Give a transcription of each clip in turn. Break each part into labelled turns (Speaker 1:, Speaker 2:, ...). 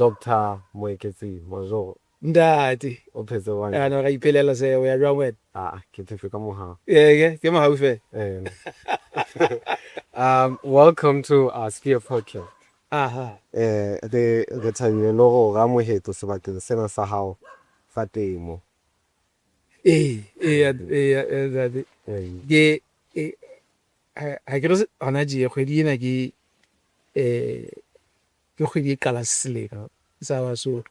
Speaker 1: Dr Moeketsi Majoro.
Speaker 2: Ntate.
Speaker 1: O phetse jwang?
Speaker 2: Ana ra iphelela se o ya jwang wena?
Speaker 1: Ah, ke phetse ka mohau.
Speaker 2: Ee, ke mohau fela.
Speaker 1: Eh. Welcome to our Sphere Podcast.
Speaker 2: Aha.
Speaker 1: Re thabile le hore o re amohetse sebakeng sena sa hao sa temo.
Speaker 2: Ee, ntate. Ke ha ke re hona tje kgwedi ena ke kgwedi e qalang selemo sa Basotho.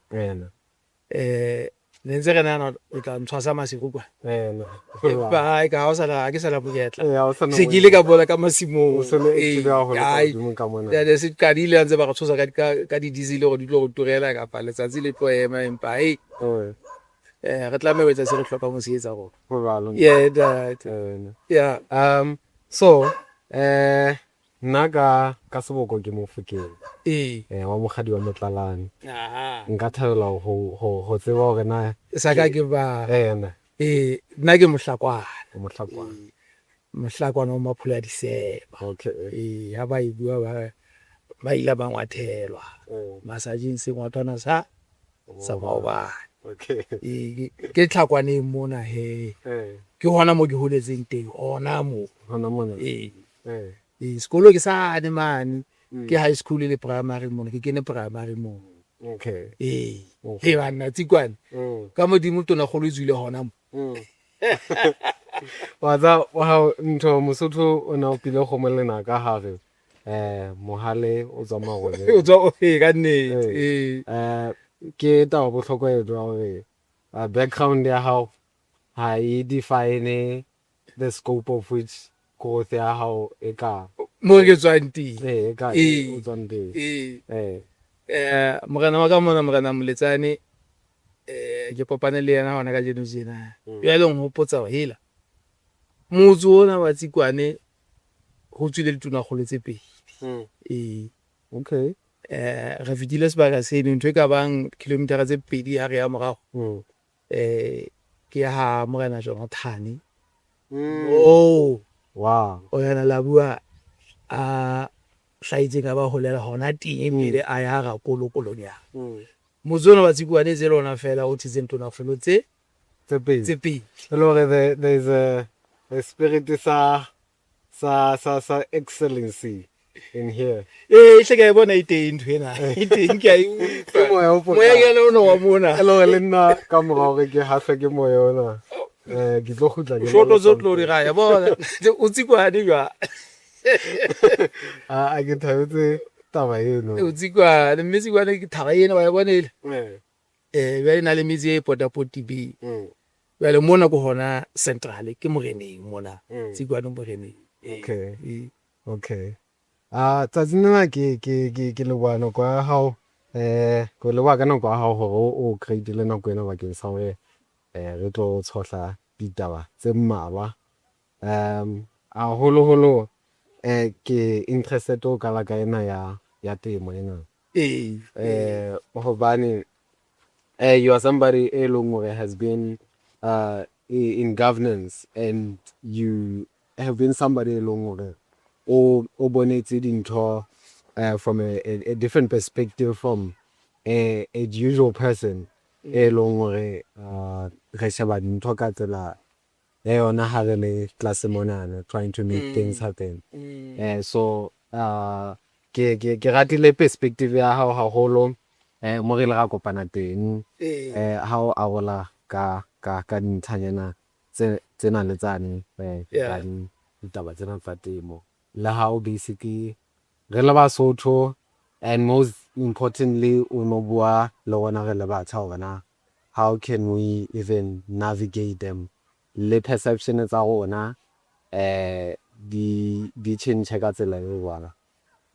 Speaker 2: Ne ntse re nahana o tla ntshwasa masiu kwa. Empa hai ka ha o sana ha ke sana monyetla.
Speaker 1: Ha o sana
Speaker 2: Se ke ile ka bona ka masimong.
Speaker 1: O se le active haholo ka
Speaker 2: Ai,
Speaker 1: hodimo ka mona.
Speaker 2: Jwale se qadile ha ntse ba re tshosa ka di-diesel hore di tlo re turela kapa letsatsi le tlo ema, empa hei, re tlameha ho etsa se re hlokang ho se etsa rona.
Speaker 1: Ho jwalo.
Speaker 2: Yeah, ntate. Yeah.
Speaker 1: So, nna ka seboko ke Mofokeng. Wa mokgadi wa Motlalane. Nka thabela ho tseba hore na
Speaker 2: Sa ka ke ba
Speaker 1: ena.
Speaker 2: Ee, nna ke Mohlakwana.
Speaker 1: O Mohlakwana.
Speaker 2: Mohlakwana wa Mapholo a Diseba. Ee, ha ba e bua ba ile ba ngwathelwa. Masajeng sengwathwana sa maobane. Ee, ke Tlhakwaneng mona he. Ke hona mo ke holetseng teng, hona mo.
Speaker 1: Hona mona.
Speaker 2: Ee. Ee, sekolo ke sane mane. Ke high school le primary mona, ke kene primary mo. Ee. He banna Tsikwane. Ka Modimo tonakgolo e tswile hona mo.
Speaker 1: Wa tseba wa ntho Mosotho o na o pile kgomo lenaka hare mohale o tswa marobeng.
Speaker 2: O tswa ee ka nnete. Ee.
Speaker 1: Ke taba bohlokwa e jwa hore background ya hao ha e define the scope of which growth ya hao e ka
Speaker 2: Mo ke tswang teng.
Speaker 1: E ka o tswang teng.
Speaker 2: Ee.
Speaker 1: Eh.
Speaker 2: Morena wa ka mona, Morena Moletsane, ke kopane le yena hona kajeno tjena. Jwale o nhopotsa hore hela motse ona wa Tsikwane ho tswile ditonakgolo tse pedi. Ee. Re fetile sebaka seno, ntho e ka bang kilometer tse 2 ha re ya morao. Ke ha Morena Jonathan. Oh. Morena Labua a hlahetseng a ba holela hona teng pele a ya Rakolo Kolonyana. Motse ona wa Tsikwane tse lona fela o tshetseng tonakgolo tse
Speaker 1: tse pedi.
Speaker 2: Tse pedi.
Speaker 1: E le hore there is a spirit sa excellency in here.
Speaker 2: Ee, hle ke a e bona e teng ntho ena. E teng, ke a e utlwa.
Speaker 1: Ke moya o
Speaker 2: Moya ke yena ona wa mona.
Speaker 1: E le hore le nna ka mora hore ke hahlwe ke moya ona, ke tlo kgutla ke
Speaker 2: Shoto tse tlo di raya bona. O Tsikwane jwang?
Speaker 1: A ke thabetse taba eno.
Speaker 2: O Tsikwane, mme Tsikwane ke thaba ena wa e bona ele. Jwale e na le metse e potapotileng. Jwale mona ke hona central, ke moreneng mona. Tsikwane moreneng.
Speaker 1: Okay. Okay. Ah, tsatsing lena ke leboha nako ya hao, ke o leboha ka nako ya hao hore o create-ile nako ena bakeng sa hore re tlo tshohla ditaba tse mmalwa. Haholoholo ke interested ho qala ka ena ya temo ena. Hobane you are somebody e leng hore has been in governance and you have been somebody e leng hore o bonetse dintho from a different perspective from a usual person e leng hore re sheba dintho ka tsela ya yona ha re le tlase monana trying to make things happen. So ke ratile perspective ya hao haholo mo re ile ra kopana teng ha o arola ka dintlhanyana tse tsena le tsane ka ditaba tsena tsa temo le how basically re le Basotho, and most importantly o no bua le rona re le batjha hore na how can we even navigate them le perception tsa rona di change ka tsela e jwang.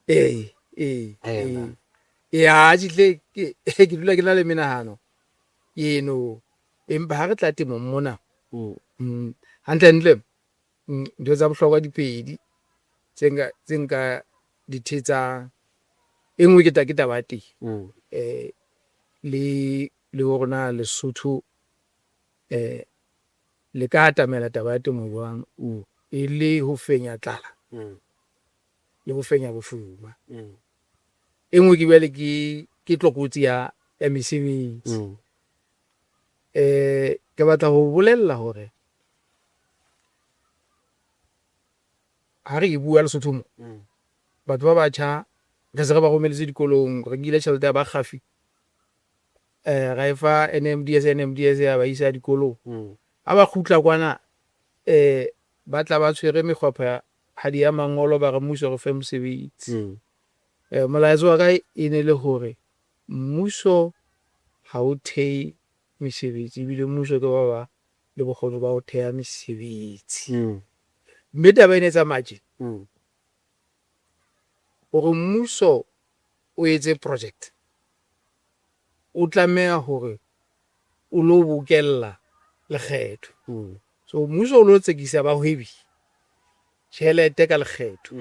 Speaker 2: Ee. Ee, atjhe hle ke dula ke na le menahano eno, empa ha re tla temong mona, hantle ntle ntho tsa bohlokwa di pedi tse nka di thetsang. E nngwe ke taba ya temo le hore na Lesotho le ka atamela taba ya temo jwang e le ho fenya tlala le ho fenya bofuma. E nngwe ke jwale ke Ke tlokotsi ya ya mesebetsi. Ke batla ho bolella hore ha re e bua Lesotho mo, batho ba batjha re se re ba romelletse dikolong, re nkile tjhelete ya bakgafi ra e fa N_M_D_S, N_M_D_S ya ba isa dikolong. Ha ba kgutla kwana ba tla ba tshwere mekgwapha hadi ya mangolo, ba re mmuso re fe mosebetsi. Molaetsa wa ka e ne le hore mmuso ha o thehe mesebetsi ebile mmuso ke ba ba le bokgoni ba ho theha mesebetsi. Mme taba ena e tsamaya tjena, hore mmuso o etse project, o tlameha hore o lo bokella lekgetho. So mmuso o lo tsekisa bahwebi tjhelete ka lekgetho,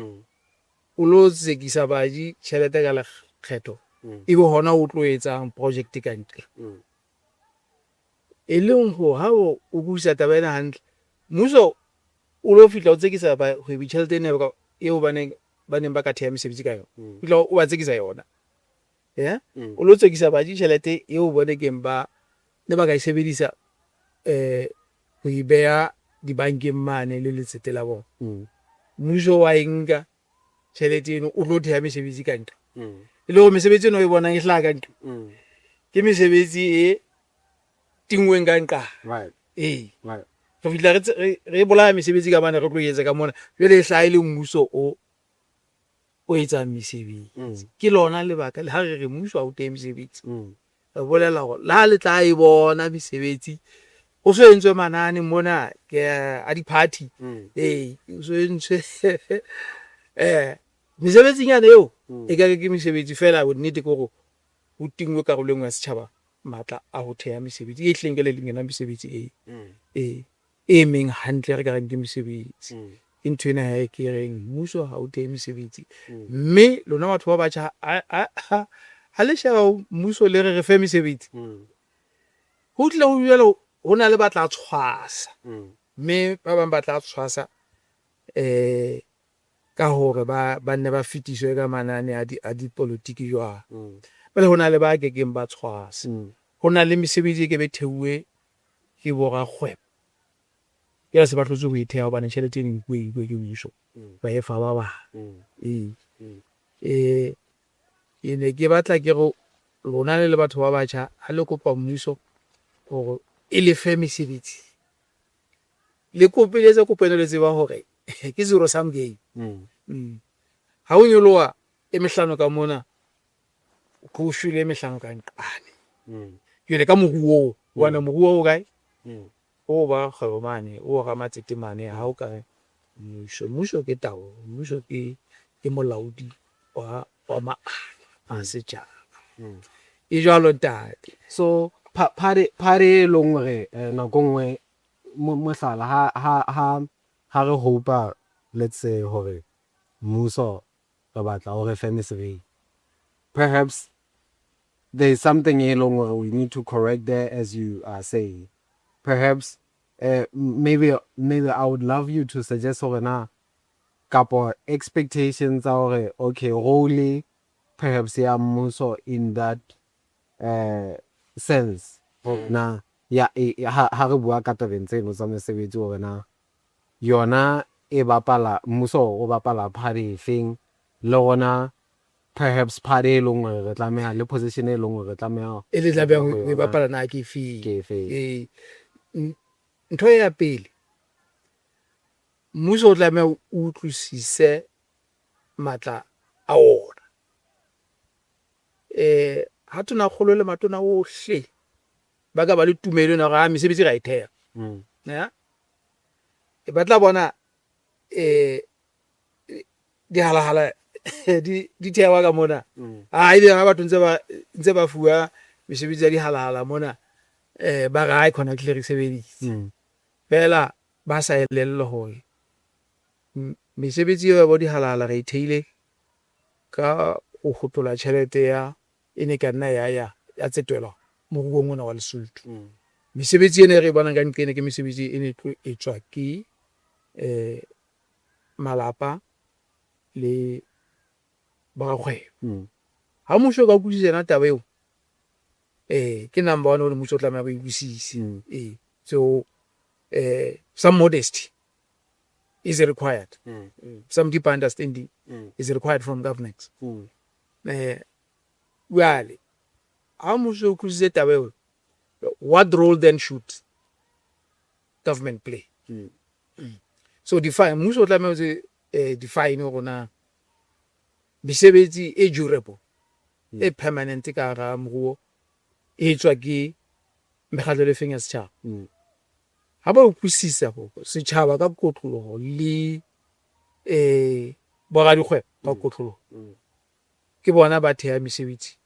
Speaker 2: o lo tsekisa baji tjhelete ka lekgetho, ebe hona o tlo etsang project ka ntle. E leng hore ha o utlwisisa taba ena hantle, mmuso o lo fihla o tsekisa bahwebi tjhelete ena eo ba neng ba neng ba ka theha mesebetsi ka yona. Fihla o ba tsekisa yona. Ya? O lo tsekisa baji tjhelete eo bone keng ba ne ba ka e sebedisa ho e beha dibankeng mane le letsete la bona. Mmuso wa e nka tjhelete eno o tlo theha mesebetsi ka ntle. E le hore mesebetsi eno o e bonang e hlaha ka ntle, ke mesebetsi e tinngweng ka nqa. Ee. Re fihla re bolaya mesebetsi ka mane re tlo e etsa ka mona. Jwale e hlaha e le mmuso o o etsang mesebetsi. Ke lona lebaka le ha re re mmuso ha o thehe mesebetsi. Re bolela hore le ha le tla e bona mesebetsi, ho so entswe manane mona ke a di-party. Ee, ho so entswe mesebetsinyana eo ekare ke mesebetsi feela bonnete ke hore ho tinngwe karolo e nngwe ya setjhaba matla a ho theha mesebetsi e hlileng jwale e leng yona mesebetsi e e e emeng hantle re ka reng ke mesebetsi. Ke ntho ena hee ke reng mmuso ha o thehe mesebetsi, mme lona batho ba batjha ha le sheba mmuso le re re fe mesebetsi, ho tlile ho jwalo ho na le ba tla tshwasa, mme ba bang ba tla tshwasa ka hore ba ba nne ba fetiswe ka manane a di a dipolotiki jwang. Jwale ho na le ba kekeng ba tshwasa. Ho na le mesebetsi e ke be theuwe ke bo rakgwebo. Jwale se ba hlotse ho e theha hobane tjhelete eno e nkuwe e nkuwe ke mmuso ba e fa ba bang. Ee. Ke ne ke batla ke re lona le le batho ba batjha ha le kopa mmuso hore e le fe mesebetsi, le kope le etse kopo ena le tseba hore ke zero sum game. Ha ho nyoloha e mehlano ka mona, ho shwele e mehlano ka nqane. Jwale ka moruo oo, hobane moruo o kae? O ba kgwebo mane, o ramatsete mane, ha o ka mmuso. Mmuso ke taolo, mmuso ke ke molaodi wa wa maano a setjhaba. E jwalo ntate.
Speaker 1: So part e leng hore nako e nngwe, mohlala, ha re hope-a, let's say hore mmuso re batla o re fe mesebetsi, perhaps there is something e leng hore we need to correct there, as you are saying. Perhaps maybe I would love you to suggest hore na kapo expectations tsa hore, okay, role perhaps ya mmuso in that sense, hore na ya ha re bua ka tabeng tseno tsa mesebetsi, hore na yona e bapala, mmuso o bapala part e feng, le rona perhaps part e leng hore re tlameha le position e leng hore re tlameha
Speaker 2: E le tlamehang ho e bapala na ke efeng?
Speaker 1: Ke efeng?
Speaker 2: Ee. Ntho ya pele, mmuso o tlameha o utlwisise matla a ona. Ha tonakgolo le matona ohle ba ka ba le tumelo ena hore ha mesebetsi ra e theha. Ya. Ba tla bona dihalahala di thehwa ka mona. Ah, ebe ha batho ntse ba fuwa mesebetsi ya dihalahala mona, ba re hai khona tlile re sebeditse. Feela ba sa elellwe hore mesebetsi eo ya bo dihalahala re e theile ka ho hotola tjhelete ya e ne ka nna ya ya ya tsetelwa moruong ona wa Lesotho. Mesebetsi ena e re e bonang ka nqena ke mesebetsi e ne tlo etswa ke malapa le borakgwebo. Ha mmuso o ka utlwisisa yona taba eo, eh ke number one hore mmuso o tlameha ba e utlwisise. Ee, so some modesty is required, some deeper understanding is required from governments. Jwale ha mmuso o utlwisise taba eo, what role then should government play? So define, mmuso o tlameha o tse define hore na mesebetsi e durable, e permanent ka hara moruo e etswa ke mekgatlo le feng ya setjhaba. Ha ba utlwisisa hore setjhaba ka kotloloho le boradikgwebo ka kotloloho ke bona ba thehang mesebetsi,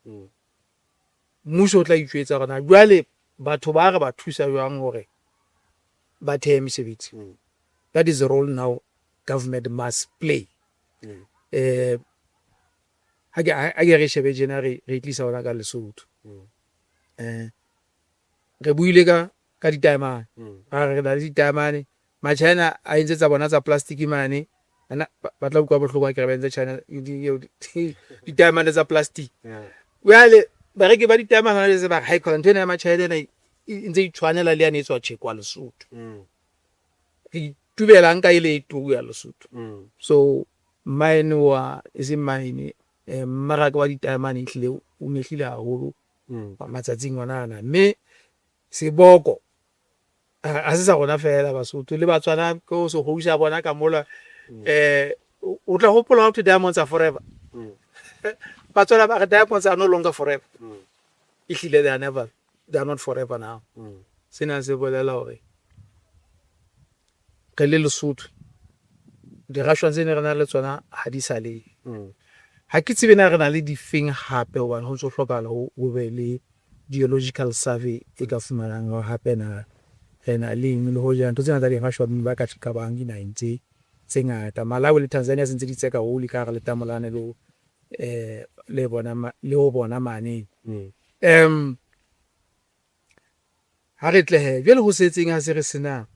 Speaker 2: mmuso o tla itjwetsa hore na jwale batho ba re ba thusa jwang hore ba thehe mesebetsi. That is the role now government must play. Ha ke re shebe tjena, re tlisa hona ka Lesotho. Re buile ka ditaemane, ra re na le ditaemane. Ma-China a entse tsa bona tsa plastic mane, ana ba tla utlwa bohloko ha ke re ba entse China ditaemane tsa plastic. Jwale bareki ba ditaemane hona jwale se ba re, haikhona ntho ena ya ma-China ena e ntse e tshwanela le yane e tswa tjhe kwa Lesotho. Re itubelang ka ele e turu ya Lesotho. So mine wa, e seng mine, mmaraka wa ditaemane ehlile o nyehlile haholo matsatsing ona ana. Mme seboko ha se sa rona feela Basotho le Batswana, ke ho sekgou sa bona ka mola. O tla hopola ha thwe diamonds are forever. Batswana ba re diamonds are no longer forever. Ehlile they are never, they are not forever now. Sena se bolela hore re le Lesotho dirashwa tse ne re na le tsona ha di sa le. Ha ke tsebe na re na le difeng hape, hobane ho ntso hlokahala ho be le geological survey e ka fumanang hore hape na re na le eng, le hoja ntho tsena tsa dirashwa di ba ka qabang dinaheng tse ngata. Malawi le Tanzania se ntse di tseka oli ka hara letamo lane le le bona le ho bona mane. Ha re tle hee jwale ho setseng ha se re sena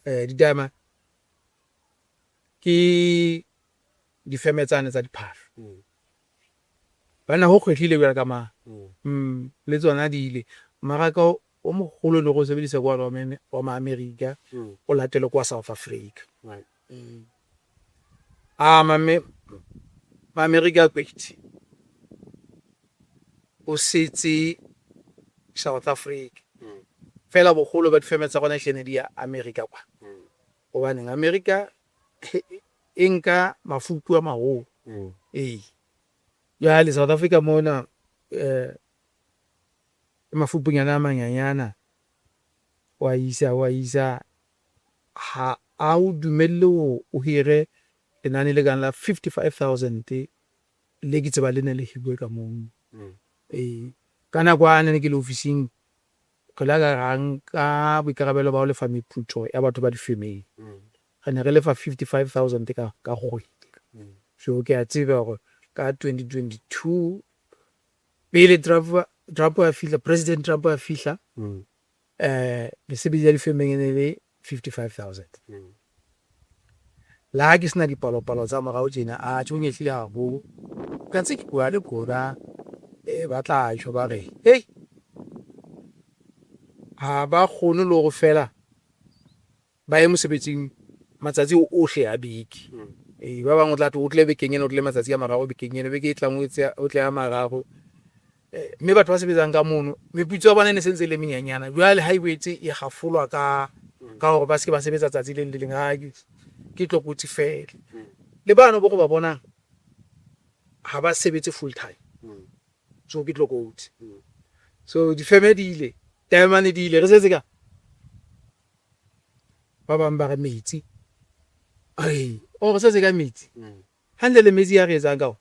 Speaker 2: ditaemane ke difeme tsane tsa diphahlo. Banna ho kgwehlile jwale ka mang. Le tsona di ile. Mmaraka o moholo ne re o sebedisa ke wa wa ma-America, o latelwe ke wa South Africa. Ah ma-America a kwetse, o setse South Africa. Feela boholo ba difeme tsa rona ehlile ne di ya America kwa. Hobaneng America e nka mafupu a maholo. Ee. Jwale South Africa mona ke mafupunyana a manyanyana, wa isa wa isa, ha a o dumelle hore o hire lenane le kang la 55,000 le ke tseba le ne le hiruwe ka mono. Ee, ka nako yane ne ke le ofising, re la ka ra nka boikarabelo ba ho lefa meputso ya batho ba difemeng. Re ne re lefa 55,000 ka kgwedi. So ke a tseba hore ka 2022 pele Trump a fihla, President Trump a fihla, mesebetsi ya difemeng e ne le 55,000. Le ha ke sena dipalopalo tsa morao tjena, atjhe ho nyehlile haholo. Ka ntse ke bua le bona, ba tla tjho ba re hei, ha ba kgone le hore feela ba ye mosebetsing matsatsi ohle a beke. Ee, ba bang o tla thwe o tle bekeng ena, o tle matsatsi a mararo bekeng ena, beke e tlang o tle a mararo. Mme batho ba sebetsang ka mono meputso ya bona e ne sentse e le menyenyana. Jwale ha e boetse e hafolwa ka hore ba se ke ba sebetsa tsatsi le leng le leng, ha ke tlokotsi feela. Le bano bo re ba bonang ha ba sebetse full time, so ke tlokotsi. So difeme di ile, taemane di ile, re setse ka ba bang ba re metsi. Ai, o re setse ka metsi. Hantle le metsi a re etsang ka ona,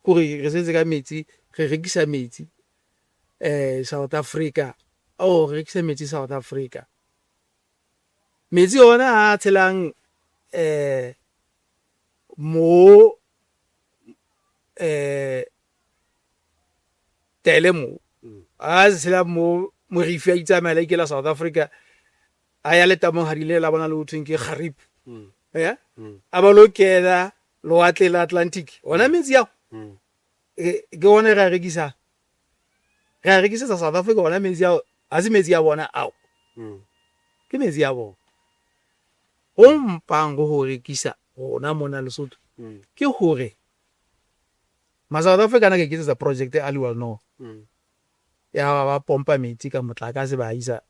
Speaker 2: kore re setse ka metsi, re rekisa metsi South Africa. Oh, re rekisa metsi South Africa. Metsi ona a tshelang mo Tele mo, a tshelang mo Morifi a itsamaela a ikela South Africa, a ya letamong ha le la bona le ho thweng ke Gariep. A ba lo kena lewatle la Atlantic. Ona metsi ao. Ke ona re a rekisang. Re a rekisetsa South Africa ona metsi ao, ha se metsi a bona ao. Ke metsi a bona. Ho mpang ho ho rekisa rona mona Lesotho ke hore ma South Africa ana ka iketsetsa project Aliwal North. Ya ba ba pompa metsi ka motlakase ba a isa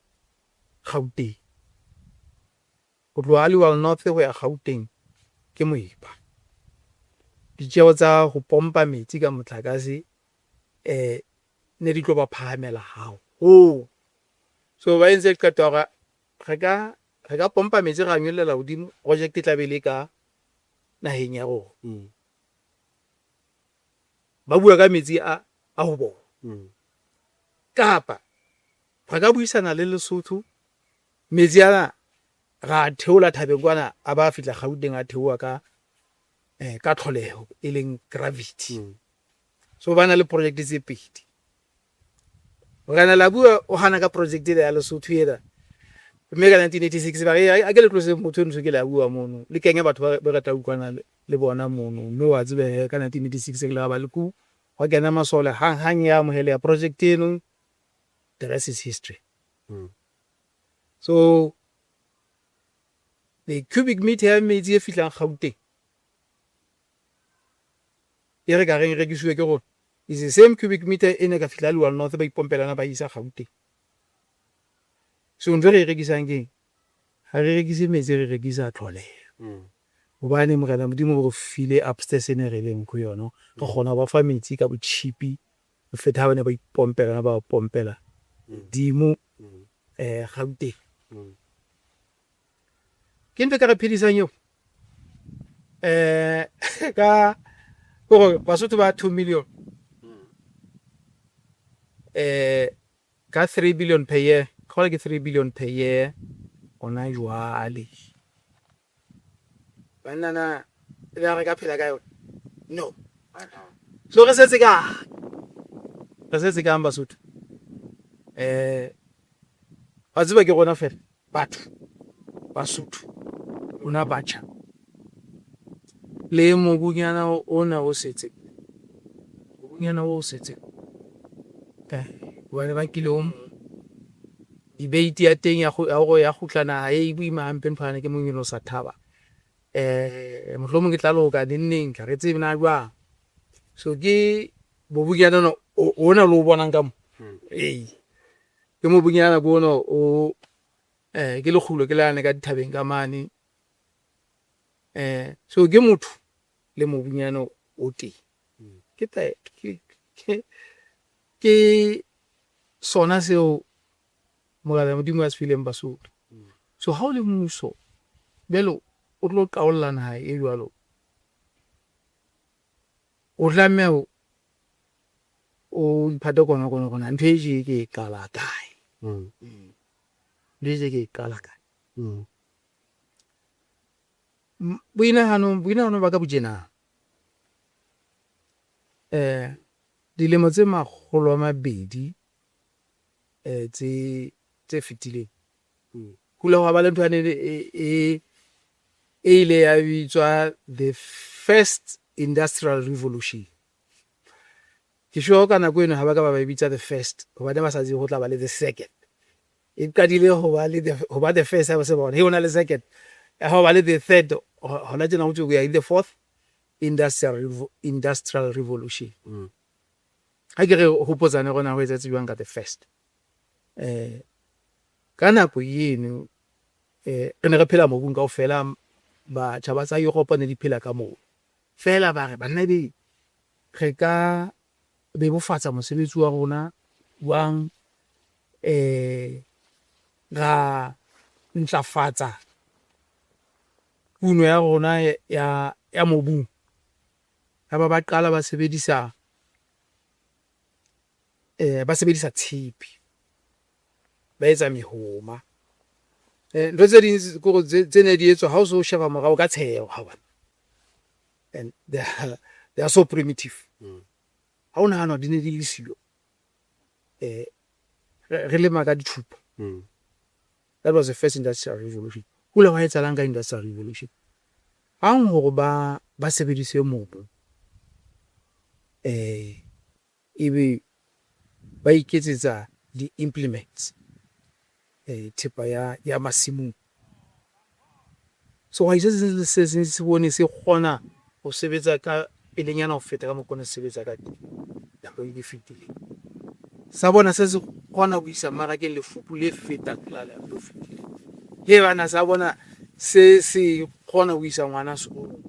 Speaker 2: Gauteng. Ho tloha Aliwal North ho ya Gauteng ke moepa. Ditjeho tsa ho pompa metsi ka motlakase ne di tlo ba phahamela haholo. So ba entse qeto ya hore re ka re ka pompa metsi ra nyollela hodimo, project e tla be e le ka naheng ya rona. Ba bua ka metsi a a ho bona. Kapa re ka buisana le Lesotho, metsi ana ra a theola thabeng kwana a ba fihla Gauteng a theoha ka ka tlholeho e leng gravity. So ba na le project tse pedi. Morena Labua o hana ka project ena ya Lesotho ena. Mme ka 1986 ba re a ke le tloseng motho eno ke le a bua mono. Le kenye batho ba re tla utlwana le bona mono. Mme wa tseba he ka 1986 re ile ra ba le coup. Hwa kena masole hang hang ya amoheleha project eno. The rest is history. So the cubic meter ya metsi e fihlang Gauteng e re ka reng e rekisiwe ke rona is the same cubic meter e ne ka fihla Aliwal North ba ipompela yona ba e isa Gauteng. So ntho e re e rekisang ke eng? Ha re rekise metsi re rekisa tlholeho. Hobane Morena Modimo o re file upstairs ene re leng ho yona, re kgona ho ba fa metsi ka botjhipi ho feta ha ba ne ba ipompela yona ba pompela hodimo Gauteng. Ke ntho e ka re phedisang eo ka gore Basotho ba 2 million ka 3 billion per year, kgola ke 3 billion per year hona jwale. Banna na e be re ka phela ka yona? No. So re setse kang? Re setse kang Basotho? Wa tseba ke rona fela batho Basotho, rona batjha le mobunyana ona o setseng, mobunyana o setseng hobane ba nkile o mong. Debate ya teng ya hore ya kgutla naha e boima hampe nthwane ke mong eno o sa thaba. Mohlomong e tla loka neng neng ha re tsebe na jwang. So ke mobunyana ona ona o lo bonang ka mo. Ee, ke mobunyana ke ona o ke lekgulo ke lane ka dithabeng ka mane. So ke motho le mobunyana o teng. Ke ke sona seo Morena Modimo a se fileng Basotho. So ha o le mmuso jwale o tlo qaolla naha e jwalo, o tlameha o iphate konokono hore na ntho e tje ke e qala kae. Ntho e tje ke e qala kae. Boinahano ba ka bo tjena. Dilemo tse 200 tse fetileng ho ile hwa ba le ntho yane e ile ya bitswa the first industrial revolution. Ke sure ka nako eno ha ba ka ba ba e bitsa the first hobane ba sa tsebe ho tla ba le the second. E qadile ho ba le ho ba the first ha ba se ba bona he ho na le second. Ha ho ba le the third hona tjena ho thwe we are in the fourth industrial revolution. Ha ke re hopotsane hore na ho etsahetse jwang ka the first. Ka nako eno re ne re phela mobung kaofela, batjhaba tsa Europe ne di phela ka mobu. Feela ba re banna ebe re ka bebofatsa mosebetsi wa rona jwang, ra ntlafatsa kuno ya rona ya mobung. Ya ba ba qala ba sebedisa ba sebedisa tshepe, ba etsa mehoma. Ntho tse ding ke hore tse ne di etswa ha o so sheba morao ka tsheho and they are so primitive. Ha o nahana hore di ne di le siyo re lema ka dithupa. That was the first industrial revolution. Ho ile hwa etsahalang ka industrial revolution? Hang hore ba sebedise mobu. Ebe ba iketsetsa di-implements, thepa ya masimong. Sehwai se seng le se seng se bone se kgona ho sebetsa ka pelenyana ho feta ka mokgwa o ne se sebetsa ka teng nakong e fetileng. Sa bona se se kgona ho isa mmarakeng lefupu le fetang la le fetileng. He bana sa bona se se kgona ho isa ngwana sekolong,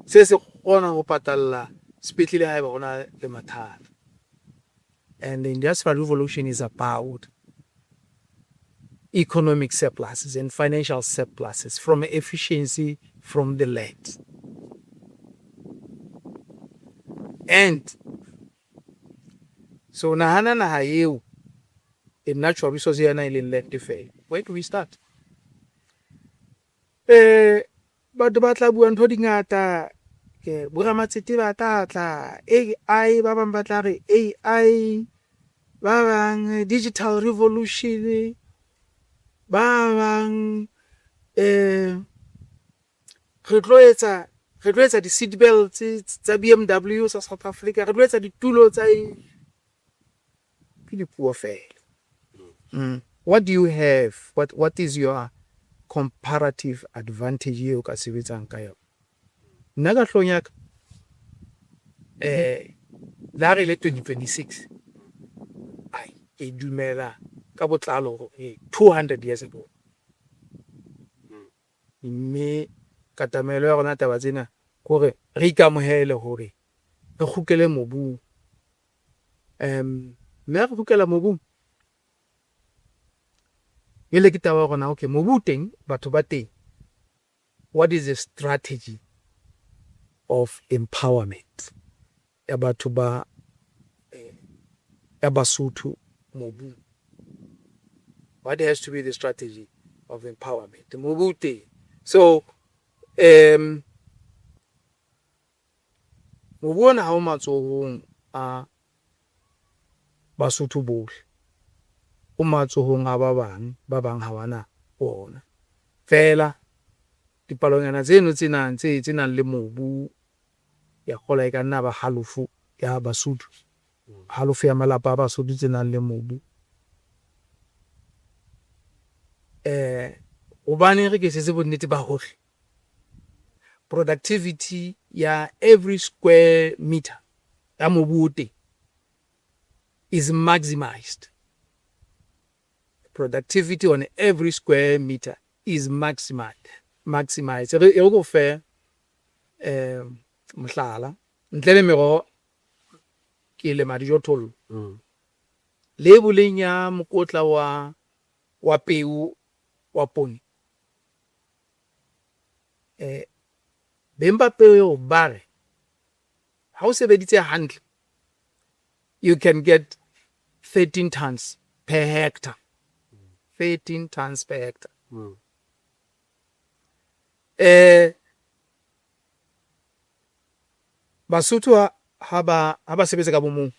Speaker 2: se se kgona ho patalla sepetlele haeba ho na le mathata. And the industrial revolution is about economic surpluses and financial surpluses from efficiency from the land. And so nahana naha eo e natural resource ya yona e leng land fela. Where do we start? Batho ba tla bua ntho di ngata, ke boramatsete ba tla tla, AI ba bang ba tla re AI, ba bang digital revolution, ba bang re tlo etsa re tlo etsa di-seat belts tsa BMW tsa South Africa, re tlo etsa ditulo tsa eng. Ke dipuo fela. What do you have? What is your comparative advantage eo ka sebetsang ka yona? Nna ka hloohong ya ka, le ha re le 2026, ai ke dumela ka botlalo hore 200 years ago. Mme katamelo ya rona taba tsena ke hore re ikamohele hore re kgutlele mobung. Mme ha re kgutlela mobung, jwale ke taba ya hore na okay mobu o teng, batho ba teng. What is the strategy of empowerment ya batho ba ya Basotho mobung? What has to be the strategy of empowerment? Mobu o teng. So mobu ona ha o matsohong a Basotho bohle, o matsohong a ba bang, ba bang ha bana ona. Feela dipalonyana tseno tse nang tse nang le mobu ya kgolwa e ka nna ba halofo ya Basotho, halofo ya malapa a Basotho tse nang le mobu. Hobane re ke setse bonnete ba hore productivity ya every square meter ya mobu o teng is maximized. Productivity on every square meter is maximized. Maximized. E re ko fe mohlala, ntle le meroho ke lema dijothollo. Labeleng ya mokotla wa peo wa poone, beng ba peo eo ba re ha o sebeditse hantle, you can get 13 tons per hectare. 13 tons per hectare. Basotho ha ba sebetsa ka bomong,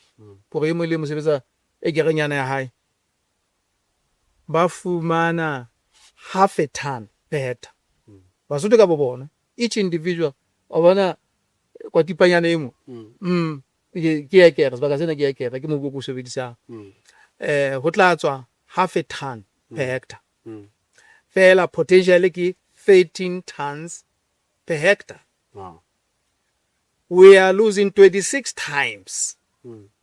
Speaker 2: hore e mong le e mong sebetsa ekerenyana ya hae, ba fumana half a ton per hectare. Basotho ka bo bona, each individual, wa bona kwatipanyana e mo, ke ekere, sebaka sena ke ekere, ke mobu o ke o sebedisang. Ho tla tswa half a ton per hectare. Feela potential ke 13 tons per hectare.
Speaker 1: Wow.
Speaker 2: We are losing 26 times.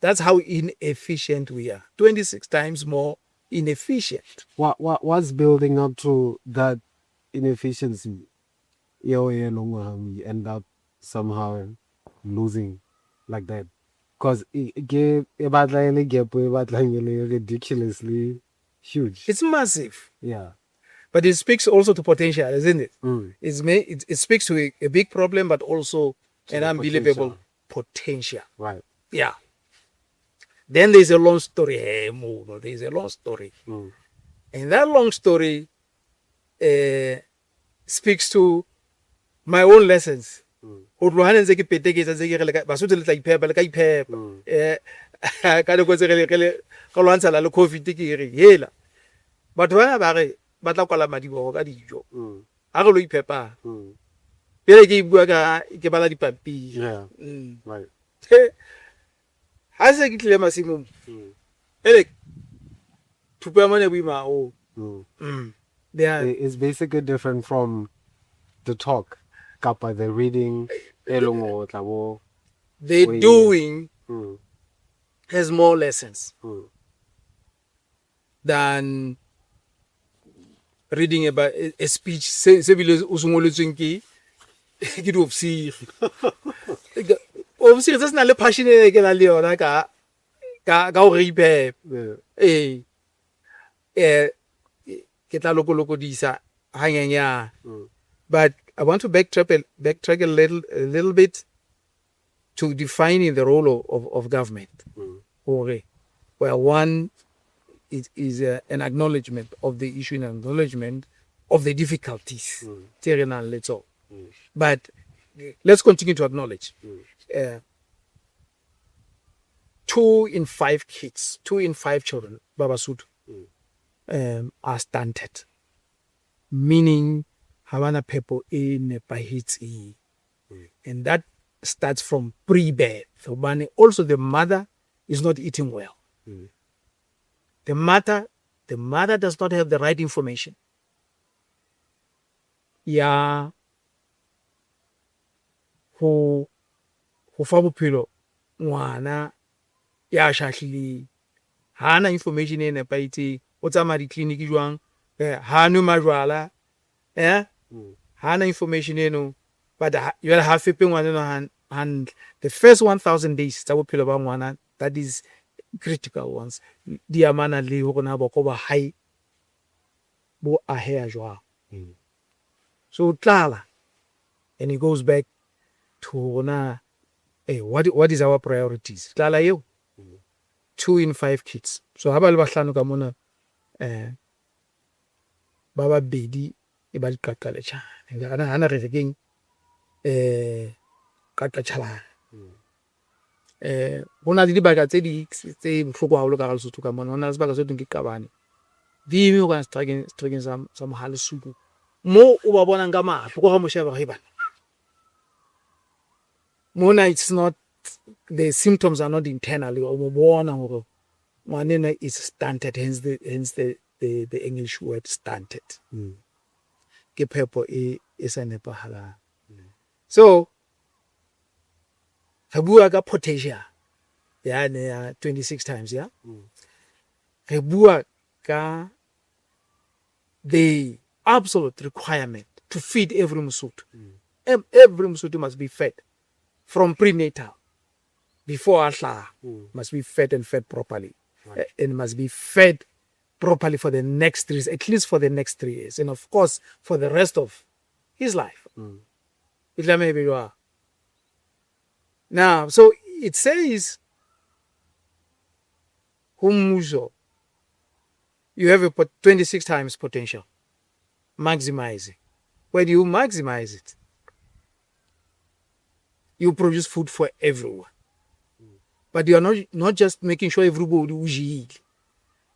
Speaker 2: That's how inefficient we are. 26 times more inefficient.
Speaker 1: What's building up to that inefficiency? Eo e leng hore we end up somehow losing like that. Because ke e batla e le gap e batlang e le ridiculously huge.
Speaker 2: It's massive.
Speaker 1: Yeah.
Speaker 2: But it speaks also to potential, isn't it? It speaks to a big problem, but also
Speaker 1: To
Speaker 2: an
Speaker 1: the
Speaker 2: unbelievable potential.
Speaker 1: Potential.
Speaker 2: Yeah. Then there's a long story. Hey, mono, there's a long story. And that long story speaks to my own lessons. Ho tloha ne ntse ke peteketsa, ntse ke re Basotho le tla iphepa, le ka iphepa. Ka nako tse re lwantshana le COVID, ke re hela batho bana ba re ba tla kwala madiboho ka dijo, ha re lo iphepang. Pele ke bua ka ke bala dipampiri. Ha se ke tlile masimong, ele thupa ya mane boima haholo. They are
Speaker 1: It's basically different from the talk kapa the reading e leng hore o tla bo
Speaker 2: The doing has more lessons than reading about a speech se bile o se ngoletsweng ke diofisiri. Ofisiri tse se nang le passion e ke nang le yona ka ho reiphepa. Ee, ke tla lokolokodisa hanyenyane. But I want to backtrack a little bit to defining the role of government. Hore, well, one, it is an acknowledgement of the issue and acknowledgement of the difficulties tse re nang le tsona. But let's continue to acknowledge. Two in five kids, two in five children, ba Basotho, are stunted, meaning ha bana phepo e nepahetseng. And that starts from pre-birth. Hobane also the mother is not eating well. The mother does not have the right information ya ho fa bophelo ngwana ya shahlileng. Ha ana information e nepahetseng, o tsamaya di-clinic jwang, ha nwe majwala, ha ana information eno, but jwale ha fepe ngwana enwa hantle. The first 1000 days tsa bophelo ba ngwana, that is critical ones, di amana le hore na boko ba hae bo aheha jwang. So tlala, and it goes back to hore na what is our priorities. Tlala eo, two in five kids. So ha ba le bahlano ka mona, ba babedi e ba diqaqaletjhane. Hana re re keng, qaqatjhalane. Ho na le dibaka tse ding tse bohloko haholo ka hara Lesotho ka mona. Ho na le sebaka se thweng ke Qabane. Di eme hobane seterekeng sa Mohalesuku. Moo o ba bonang ka mahlo, ko ha mo sheba hore banna. Mona it's not, the symptoms are not internal. O mo bona hore ngwanenwa is stunted, hence the English word "stunted". Ke phepo e sa nepahalang. So re bua ka potential yane ya 26 times, ya. Re bua ka the absolute requirement to feed every Mosotho. Every Mosotho must be fed from prenatal, before a hlaha, must be fed and fed properly. And must be fed properly for the next 3 years, at least for the next 3 years. And of course, for the rest of his life. E tlameha e be jwalo. Now, so it says, ho mmuso, you have a 26 times potential. Maximize it. When you maximize it, you produce food for everyone. But you are not just making sure everybody o jele.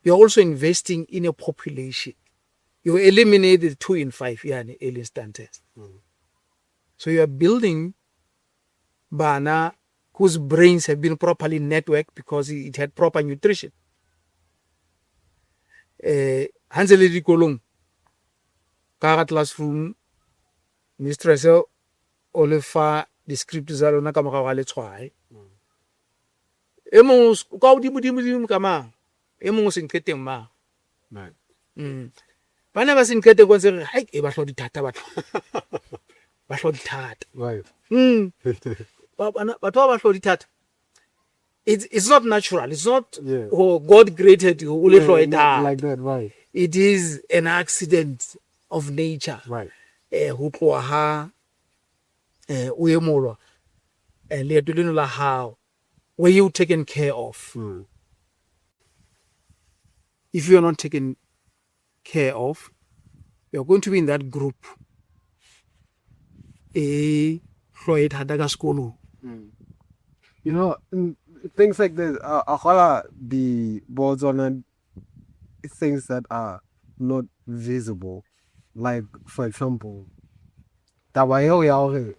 Speaker 2: You are also investing in a population. You eliminate the 2 in 5 yane e leng stunted. So you are building bana whose brains have been properly networked because it had proper nutrition. Ha ntse le dikolong, ka hara classroom, mistress o le fa di-script tsa lona ka morao ga letshwae. E mong o ka hodimo dimo dimo ka mang, e mong o senqeteng mang. Bana ba senqeteng ko ntse re hai e ba hlo dithata, batho ba hlo dithata. Batho ba hlo dithata. It's not natural. It's not oh, God created you o le hlo e
Speaker 1: Not
Speaker 2: thata.
Speaker 1: like that, right.
Speaker 2: It is an accident of nature. Ho tloha ha o emolwa, leeto leno la hao, were you taken care of? If you are not taken care of, you are going to be in that group e hloho e thata ka sekolong.
Speaker 1: Things like this, a the boards on things that are not visible. Like, for example, taba eo ya hore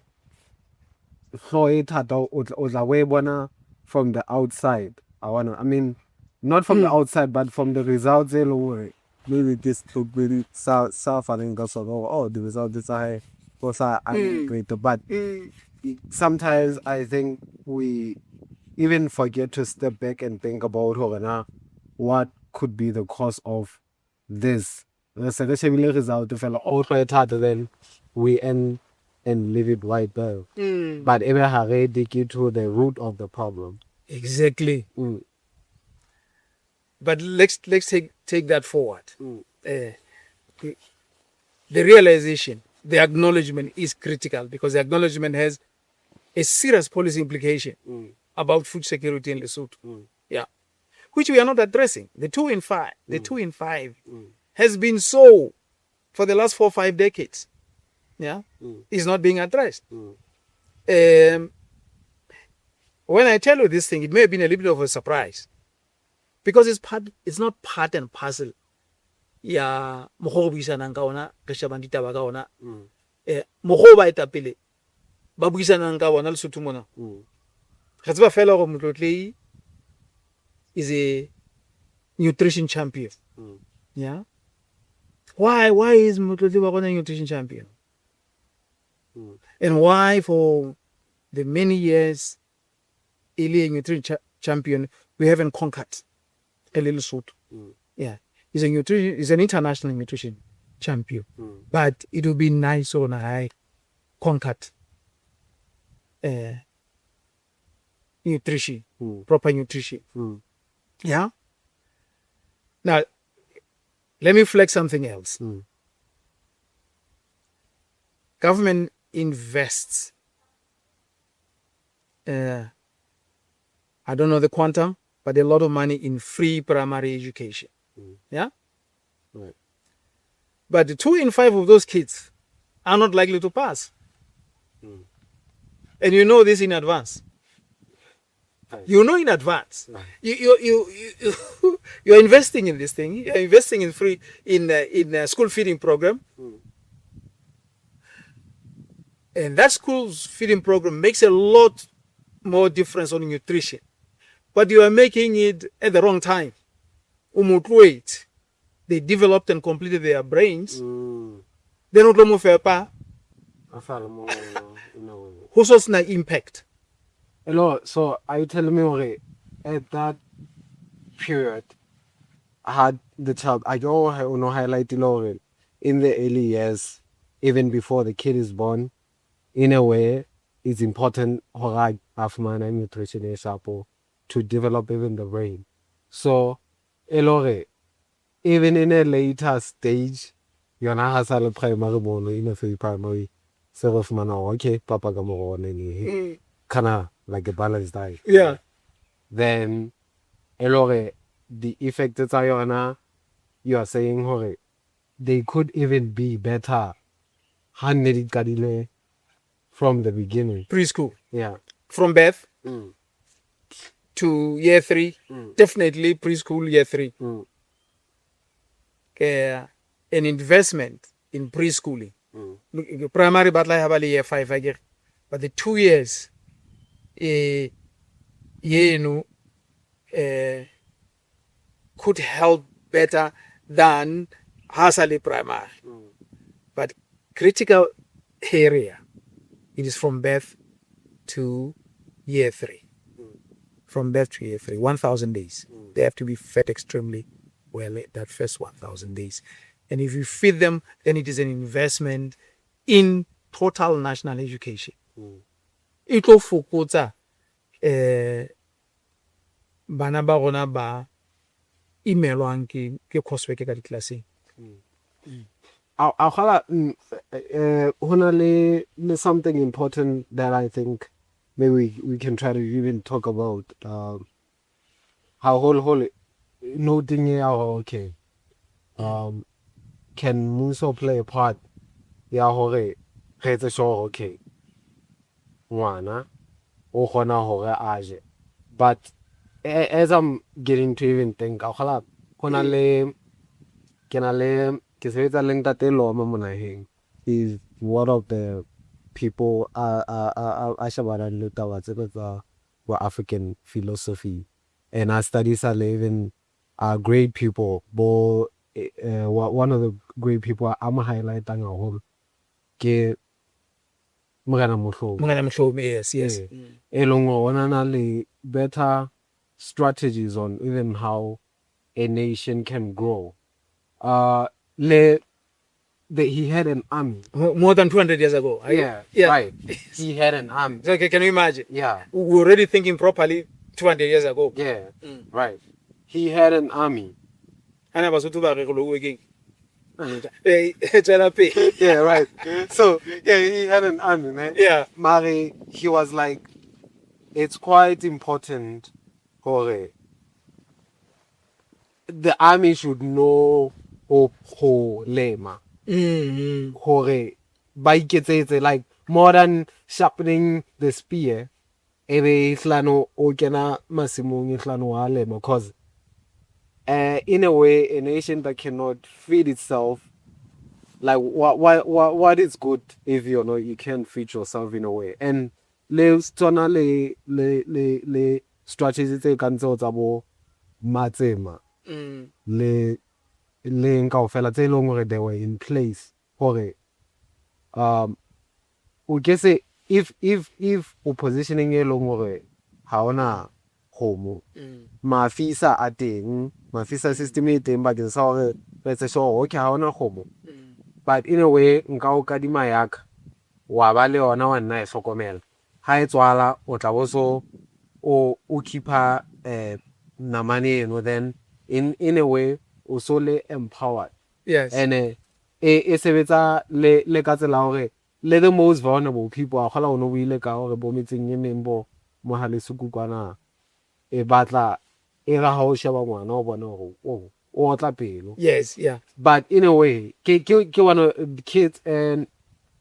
Speaker 1: hlooho e thata, o tla o e bona. From the outside, I mean, not from the outside, but from the results e leng hore maybe this sa faneng ka sona hore, oh, the results tsa hae go sa great, but sometimes I think we even forget to step back and think about hore na what could be the cause of this. Re se re shebile result fela, o hlwa e thata, then we end and leave it right there, but ebe ha re dig into the root of the problem.
Speaker 2: Exactly. But let's take that forward. The realization, the acknowledgement is critical because the acknowledgement has a serious policy implication about food security in Lesotho. Yeah. Which we are not addressing. The two in five, the 2 in 5 has been so for the last 4, 5 decades. Yeah. Is not being addressed. When I tell you this thing, it may have been a little bit of a surprise because it's not part and parcel ya mokgwa o re buisanang ka ona, re shebang ditaba ka ona, mokgwa o baetapele ba buisanang ka bona Lesotho mona. Re tseba fela hore Motlotlehi is a nutrition champion. Yeah, why is Motlotlehi wa rona nutrition champion and why for the many years e le nutrition champion we haven't conquered re le Lesotho? Yeah, he's an international nutrition champion, but it would be nice on I conquered nutrition, proper nutrition. Yeah, now let me flex something else. Government invests, I don't know the quantum, but a lot of money in free primary education. Yeah?
Speaker 1: Right.
Speaker 2: But the two in five of those kids are not likely to pass. And you know this in advance. You know in advance. You're investing in this thing. You're investing in free in a school feeding program. And that school's feeding program makes a lot more difference on nutrition. But you are making it at the wrong time. O mo tlohetse. They developed and completed their brains. Then o tlo mo fepa
Speaker 1: A sa le mo, no.
Speaker 2: ho so sena impact.
Speaker 1: Hello, so are you telling me hore at that period had the child, I don't know, highlight hore in the early years, even before the kid is born, in a way it's important hore a fumane nutrition e sharp to develop even the brain. So e le hore even in a later stage, yona ha sa le primary mono, in a free primary, se re fumana hore okay, papa ka moroho ne kind like a balanced diet. Then e le hore the effect tsa yona, you are saying hore they could even be better ha nne di qadile from the beginning.
Speaker 2: Preschool.
Speaker 1: Yeah.
Speaker 2: From birth to year 3. Definitely preschool year 3. An investment in preschooling. Look, primary ba tla ha ba le year 5 akere. But the 2 years yeno could help better than ha sa le primary. But critical area, it is from birth to year 3. From birth to year 3, 1,000 days. They have to be fed extremely well that first 1,000 days. And if you feed them, then it is an investment in total national education. E tlo fokotsa bana ba rona ba imelwang ke coursework ka diklaseng.
Speaker 1: A kgala ho na le something important that I think maybe we can try to even talk about, haholoholo noting ya hore okay, can mmuso play a part ya hore re etse sure hore okay, ngwana o kgona hore a je? But as I'm getting to even think, a kgola ho na le ke na le ke sebetsa le ntate Loma mo naheng, is one of the people a shebanang le taba tsena tsa bo African philosophy and a studies-a le even great people bo one of the great people a mo highlight-ang haholo ke Morena Mohlomi.
Speaker 2: Morena Mohlomi, yes.
Speaker 1: E leng hore o na le better strategies on even how a nation can grow. Le he had an army.
Speaker 2: More than 200 years ago.
Speaker 1: Yeah, right. He had an army.
Speaker 2: So, can you imagine?
Speaker 1: Yeah.
Speaker 2: We were already thinking properly 200 years ago.
Speaker 1: Yeah, right. He had an army.
Speaker 2: Ana Basotho ba re re lowe keng? Tswela pele.
Speaker 1: Yeah, right. So, yeah, he had an army, man. Mare, he was like, it's quite important hore the army should know ho lema. Hore ba iketsetse, like more than sharpening the spear, ebe ihlano o kena masimong ihlano wa lema, 'cause in a way, a nation that cannot feed itself, like what is good if you know you can't feed yourself in a way. And le tsona le strategy tse kang tseo tsa bo Matsema le eng kaofela tse leng hore they were in place hore o ke se if o positioning e leng hore ha ona kgomo, mafisa a teng, mafisa system e teng bakeng sa hore re etse sure, okay, ha ona kgomo, but in a way nka o kadima ya ka, wa ba le yona, wa nna e hlokomela, ha e tswala o tla bo so o keep-a namane eno, then in a way o so le empowered. And e sebetsa le ka tsela hore le the most vulnerable people a kgola o no buile ka hore bo metseng e meng bo Mohale's Hoek kwana e batla e re ha o sheba ngwana o bona hore o otla pelo. But in a way ke one of kids and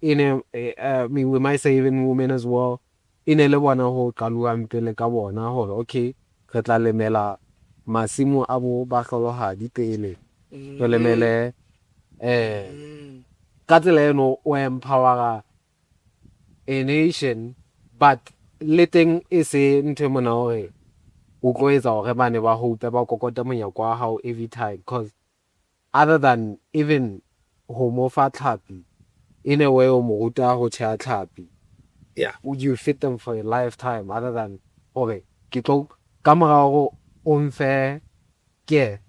Speaker 1: in a I mean, we might say even women as well, e ne le bona ho qaluwang pele ka bona hore okay, re tla lemela masimo a bo bahlolohadi pele, re lemele ka tsela eno o empower a nation, but le teng e se ntho e mona hore o tlo etsa hore bane ba hope ba kokote monyako wa hao every time, 'cause other than even ho mo fa tlhapi, in a way o mo ruta ho tjheha tlhapi. You fit them for a lifetime, other than hore ke tlo ka mora hore o mfe ke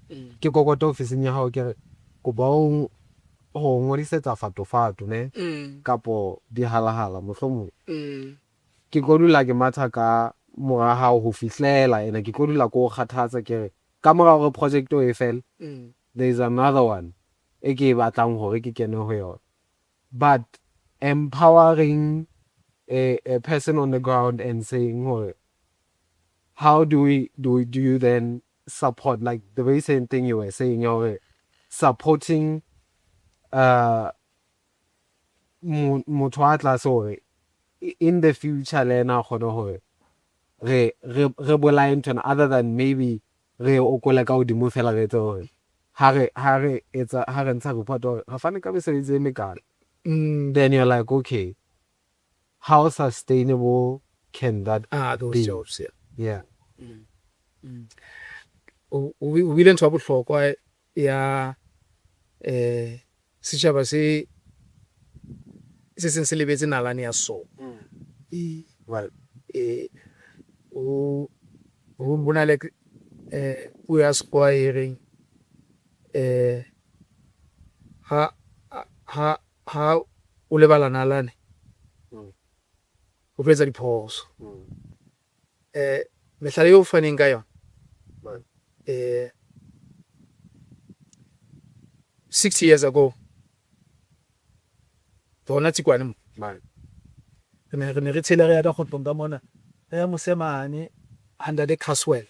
Speaker 1: kokote ofising ya hao, ke re kopa o ho ngodisetsa fatofato ne kapo dihalahala mohlomong, ke tlo dula ke matha ka mora hao ho fihlela ene ke tlo dula ko kgathatsa, ke re ka mora hore project e fele, there is another one e ke e batlang hore ke kene ho yona. But empowering a person on the ground and saying hore how do we do do you then support, like the very same thing you were saying, hore supporting motho a tlase hore in the future le ena a kgone hore re bolaye nthwena, other than maybe re okole ka hodimo fela, re etse hore ha re etsa, ha re ntsha report hore re fane ka mesebetsi e mekana, then you're like, okay, how sustainable can that
Speaker 2: Those
Speaker 1: be?
Speaker 2: jobs, yeah. O bile ntho ya bohlokwa ya setjhaba se seng se lebetse nalane ya sona. O ho na le puo ya sekgowa e reng ha o lebala nalane, o tlo etsa diphoso. Mehlala eo faneng ka yona, 60 years ago hona Tsikwane mo re ne re tshela, re ya ka kgotlong ka mona, re ya mose mane under the Caswell,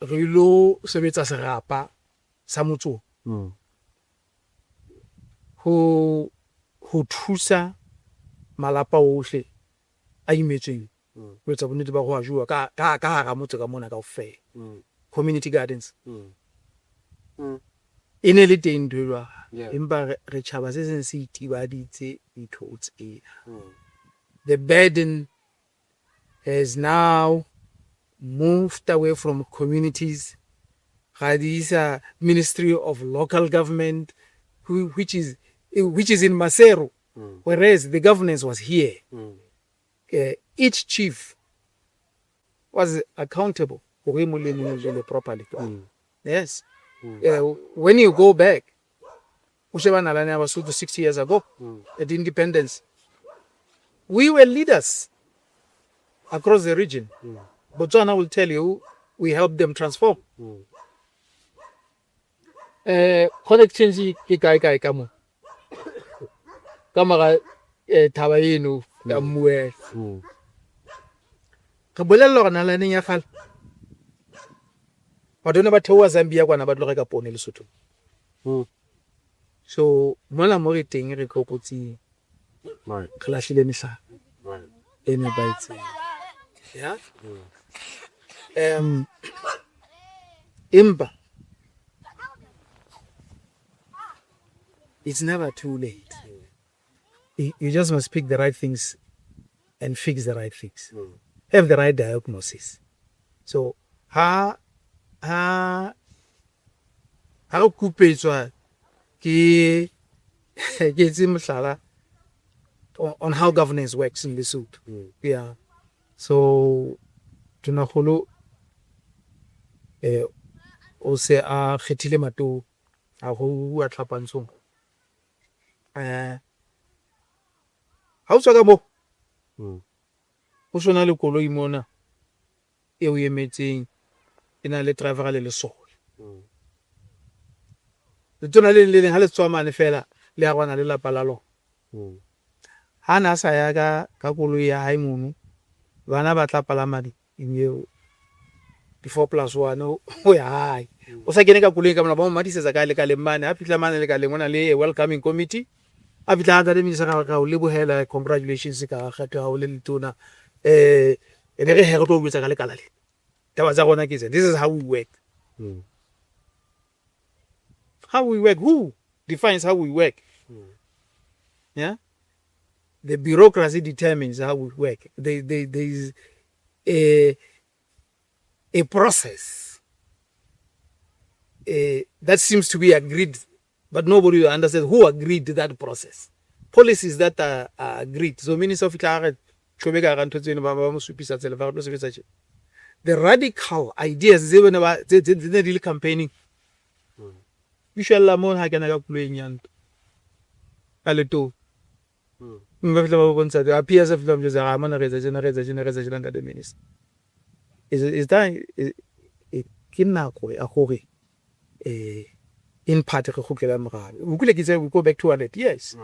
Speaker 2: re ilo sebetsa serapa sa motsong ho thusa malapa ohle a imetsweng ho etsa bonnete ba ho a jowa ka hara motse ka mona kaofela, community gardens. E ne le teng ntho e jwalo, empa re tjhaba se seng se itibaditse ntho tsena. The burden has now moved away from communities, ra di isa Ministry of Local Government, which is in Maseru, whereas the governance was here. Each chief was accountable hore e mong le mong o jele properly. Yes. When you go back, o sheba nalane ya Basotho 60 years ago at independence, we were leaders across the region. Botswana will tell you we helped them transform. Chronic change ke kae kae ka mo ka mora thaba eno ya Mmuela. Re bolella hore nalaneng ya kgale batho ne ba theoha Zambia kwana ba tlo reka poone Lesotho. So mona mo re teng re tlokotsing, re lahlile mehlala e nepahetseng. Yeah. Empa it's never too late. You just must pick the right things and fix the right things. Have the right diagnosis. So ha re kupetswa ke etse mohlala on how governance works in Lesotho. Yeah. So Tonakgolo o se a kgethile matona a ho bua tlhapantshong. Ha o tswa ka mo ho sona le koloi mona e o emetseng, e na le driver le lesole. Letona le leng le leng ha le tswa mane fela le arwana le lapa la lona. Ha na sa ya ka koloi ya hae mono, bana ba tla palama di eo di 4 plus 1 ho ya hae. O sa kene ka koloing ka mona, ba mo madisetsa kae lekaleng mane. Ha fihla mane lekaleng, o na le welcoming committee. A fihla a ntate minister, ra o lebohela, congratulations ka kgetho ya hao le letona. Ene re he re tlo o jwetsa ka lekala le. Taba tsa rona ke tse. This is how we work. How we work. Who defines how we work? Yeah. The bureaucracy determines how we work. There is a process that seems to be agreed, but nobody understands who agreed to that process. Policies that are agreed. So Minister of Tlare tjhobe ka hara ntho tseno, ba mo supisa tsela fa re tlo sebetsa tje. The radical ideas tse bone ba tse ne di le campaigning. Di shwella mono ha kena ka koloing ya ntwa. Ka letona. Mme ba fihla ba bontsha a PS a fihla ba mo jwetsa, "Ah, mona re etsa tjena, re etsa tjena, re etsa tjena, ntate minister." Is that ke nako ya hore in part re kgutlele morao. O utlwile ke itse we go back 200 years.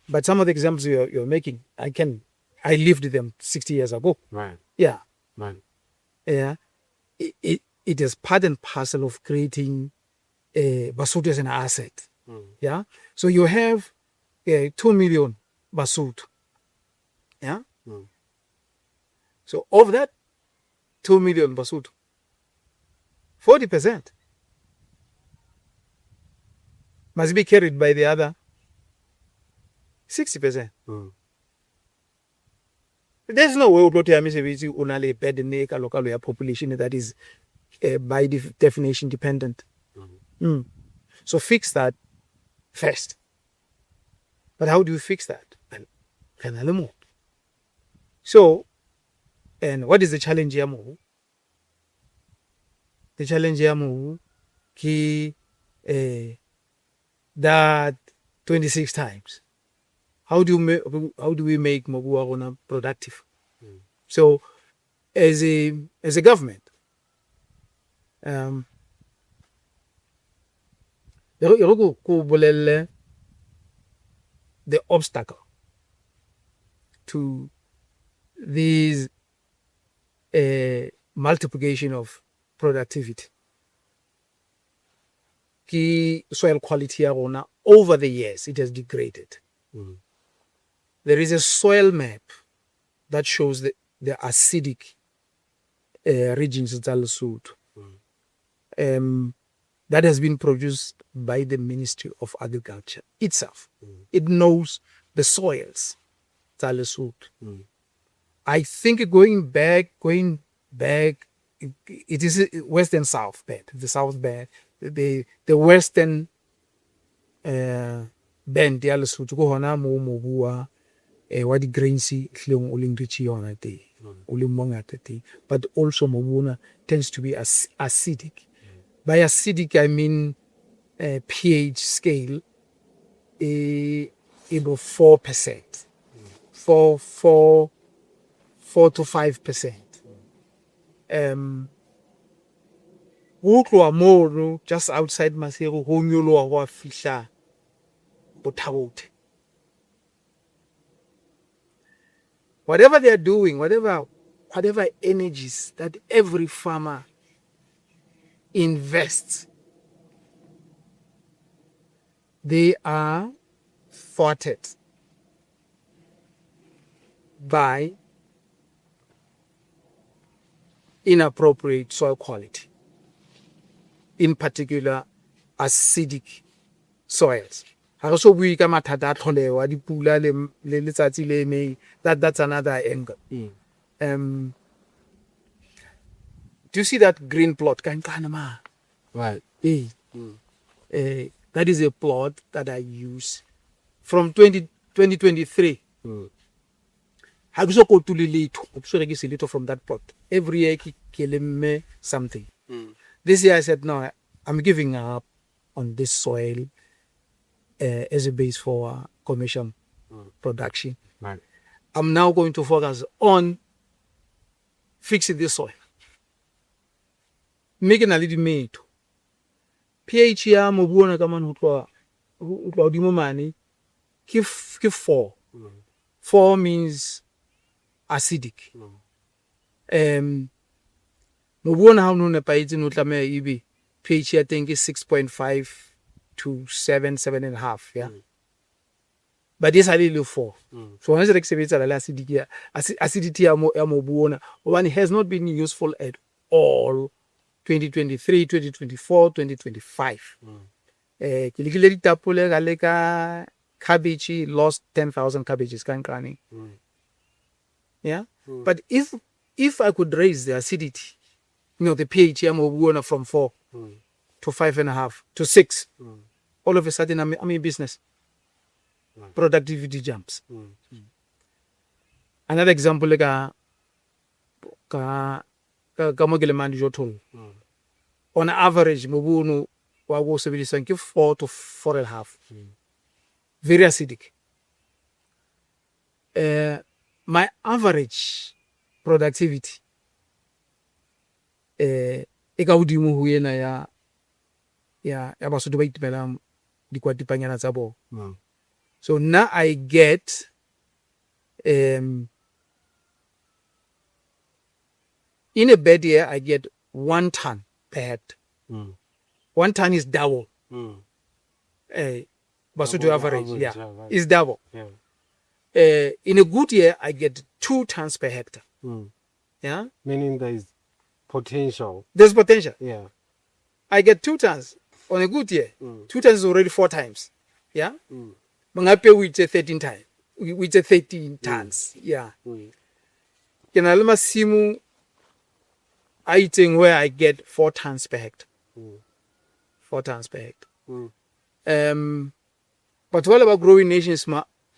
Speaker 2: But some of the examples you're making, I lived them 60 years ago. Yeah. Yeah. It is part and parcel of creating Basotho as an asset. Yeah. So you have 2 million Basotho. Yeah. So of that 2 million Basotho, 40% must be carried by the other 60%. There's no way o tlo theha mesebetsi o na le burden e kalokalo ya population that is by definition dependent. So fix that first. But how do you fix that? Well, re na le mobu. So, and what is the challenge ya mobu? The challenge ya mobu ke that 26 times. How do we make mobu wa rona productive? So as a government, e re ko bolelle the obstacle to this multiplication of productivity ke soil quality ya rona. Over the years it has degraded. There is a soil map that shows the acidic regions tsa Lesotho that has been produced by the Ministry of Agriculture itself. It knows the soils tsa Lesotho. I think going back, it is west and south band. The south band, the western band ya Lesotho ke hona moo mobu wa di-grains ehlileng o leng rich yona teng, o leng mongata teng. But also mobu ona tends to be acidic. By acidic I mean pH scale e bo 4%, 4 4 4 to 5%. Ho tloha mono just outside Maseru ho nyoloha ho a fihla Botha-Bothe. Whatever they are doing, whatever energies that every farmer invests, they are thwarted by inappropriate soil quality, in particular acidic soils. Ha re so bue ka mathata a tlholeho a dipula le letsatsi le emeng. That's another angle. Do you see that green plot ka nqane ma?
Speaker 1: Right.
Speaker 2: Ee. That is a plot that I use from 20, 2023. Ha ke so kotule letho, ha ke so rekise letho from that plot. Every year ke lemme something. This year I said, "No, I'm giving up on this soil as a base for commercial production. I'm now going to focus on fixing this soil." Mme ke na le dimetho. pH ya mobu ona ka mane ho tloha hodimo mane ke 4. 4 means acidic. Mobu ona ha o no nepahetse, no tlameha ebe pH ya teng ke 6.5 to 7, 7.5, yeah. But e sale le 4. So hona jwale ke sebetsana le acidity ya mobu ona hobane has not been useful at all 2023, 2024, 2025. Ke lekile ditapole, ka leka cabbage, lost 10,000 cabbages ka nqane. Yeah. But if I could raise the acidity, the pH ya mobu ona from 4 to 5.5 to 6, all of a sudden I'm in business. Productivity jumps. Another example ka mo ke lemang dijothollo. On average mobu ono wa ko sebedisang ke 4 to 4.5. Very acidic. My average productivity e ka hodimo ho ena ya Basotho ba itemelang dikwatipanyana tsa bona. So now I get in a bad year I get 1 ton per hectare. 1 ton is double. Basotho
Speaker 1: Double the
Speaker 2: average,
Speaker 1: average,
Speaker 2: yeah,
Speaker 1: yeah, right.
Speaker 2: is double. In a good year I get 2 tons per hectare. Yeah?
Speaker 1: Meaning there is potential.
Speaker 2: There's potential. I get 2 tons on a good year. 2 tons is already 4 times. Yeah? Mongape o itse 13 times. O itse 13 tons. Yeah. Ke na le masimo a itseng where I get 4 tons per hectare. 4 tons per hectare. But all about Growing Nations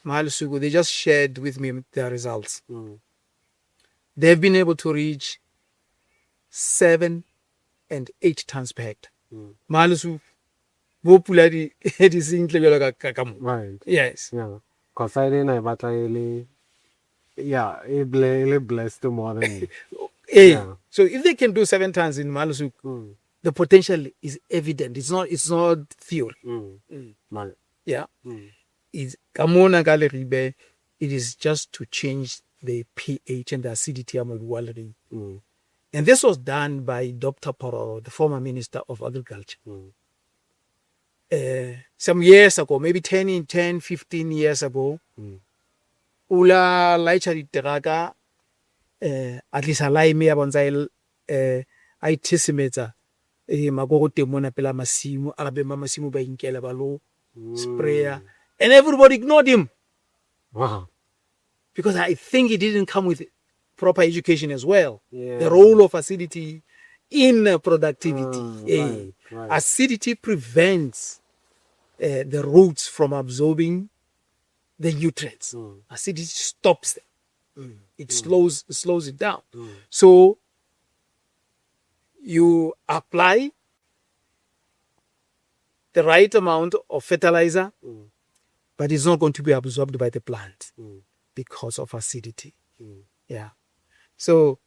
Speaker 2: Mahalusuku, they just shared with me their results. They've been able to reach 7 and 8 tons per hectare. Mahalusuku, bo pula di sentle jwalo ka mo.
Speaker 1: Right.
Speaker 2: Yes.
Speaker 1: Yeah. Cause I didn't know but I really, yeah, it blessed more than Yeah.
Speaker 2: So if they can do 7 tons in Mahalusuku, the potential is evident. It's not theory.
Speaker 1: Right.
Speaker 2: Yeah. Is ka mona ka Leribe, it is just to change the pH and the acidity ya mobu wa Leribe. And this was done by Dr. Phororo, the former Minister of Agriculture. Some years ago, maybe 10, 15 years ago, o la laitjha diteraka, a tlisa lime ya bontsha a ithesemetsa makoro teng mona pela masimo, a re beng ba masimo ba inkela ba lo sprayer, and everybody ignored him.
Speaker 1: Wow.
Speaker 2: Because I think he didn't come with proper education as well. The role of acidity in productivity. Acidity prevents the roots from absorbing the nutrients. Acidity stops them. It slows it down. So you apply the right amount of fertilizer, but it's not going to be absorbed by the plant because of acidity. Yeah. So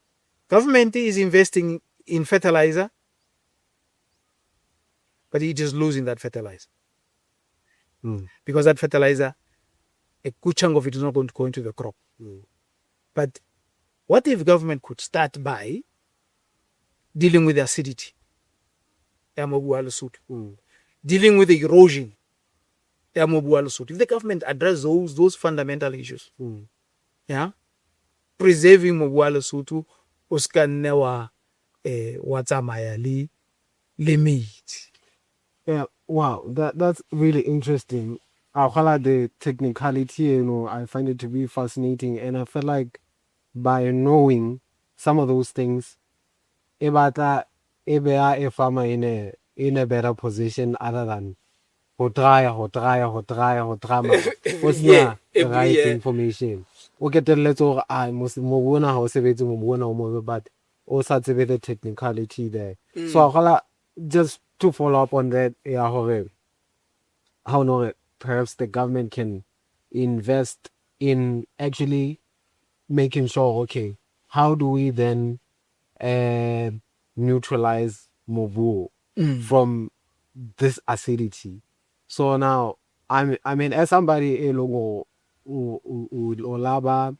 Speaker 2: government is investing in fertilizer, but it is losing that fertilizer because that fertilizer, a good chunk of it is not going to go into the crop. But what if government could start by dealing with the acidity ya mobu wa Lesotho, dealing with the erosion ya mobu wa Lesotho? If the government address those fundamental issues, yeah, preserving mobu wa Lesotho o ska nne wa tsamaya le metsi.
Speaker 1: Yeah, wow, that's really interesting. I the technicality, I find it to be fascinating, and I feel like by knowing some of those things, e batla e beha a farmer in a better position other than ho try, ho try, ho try, ho try, mara o sena the
Speaker 2: every
Speaker 1: right
Speaker 2: year.
Speaker 1: Information. O qetelletse hore ah mobu ona ha o sebetse, mobu ona o mobe, but o sa tsebe the technicality there. So a just to follow up on that ya hore how no perhaps the government can invest in actually making sure, okay, how do we then neutralize mobu from this acidity? So now I mean, as somebody e leng hore o laba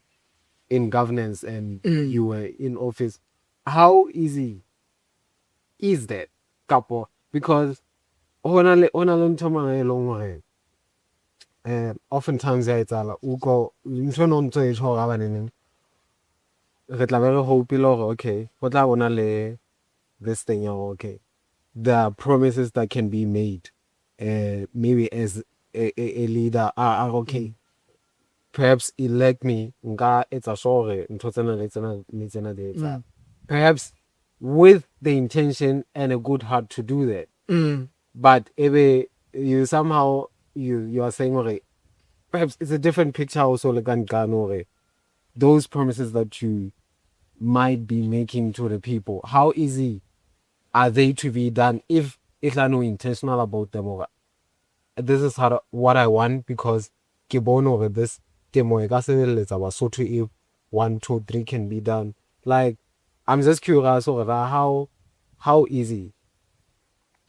Speaker 1: in governance and you were in office, how easy is that kapo? Because ho na le ntho mane e leng hore oftentimes ya etsahala, o utlwa ntho eno o ntso e tjho hore habaneneng re tla be re hope-ile hore okay, ho tla bona le this thing ya hore okay, there are promises that can be made, maybe as a leader are okay, perhaps elect me, nka etsa sure hore ntho tsena le tsena le tsena di etsahala, perhaps with the intention and a good heart to do that, but ebe you somehow you are saying hore perhaps it's a different picture also le ka nqane hore those promises that you might be making to the people, how easy are they to be done if I'm not intentional about them, or this is what I want because ke bone hore this temo e ka sebeletsa Basotho if 1 2 3 can be done? Like, I'm just curious hore how easy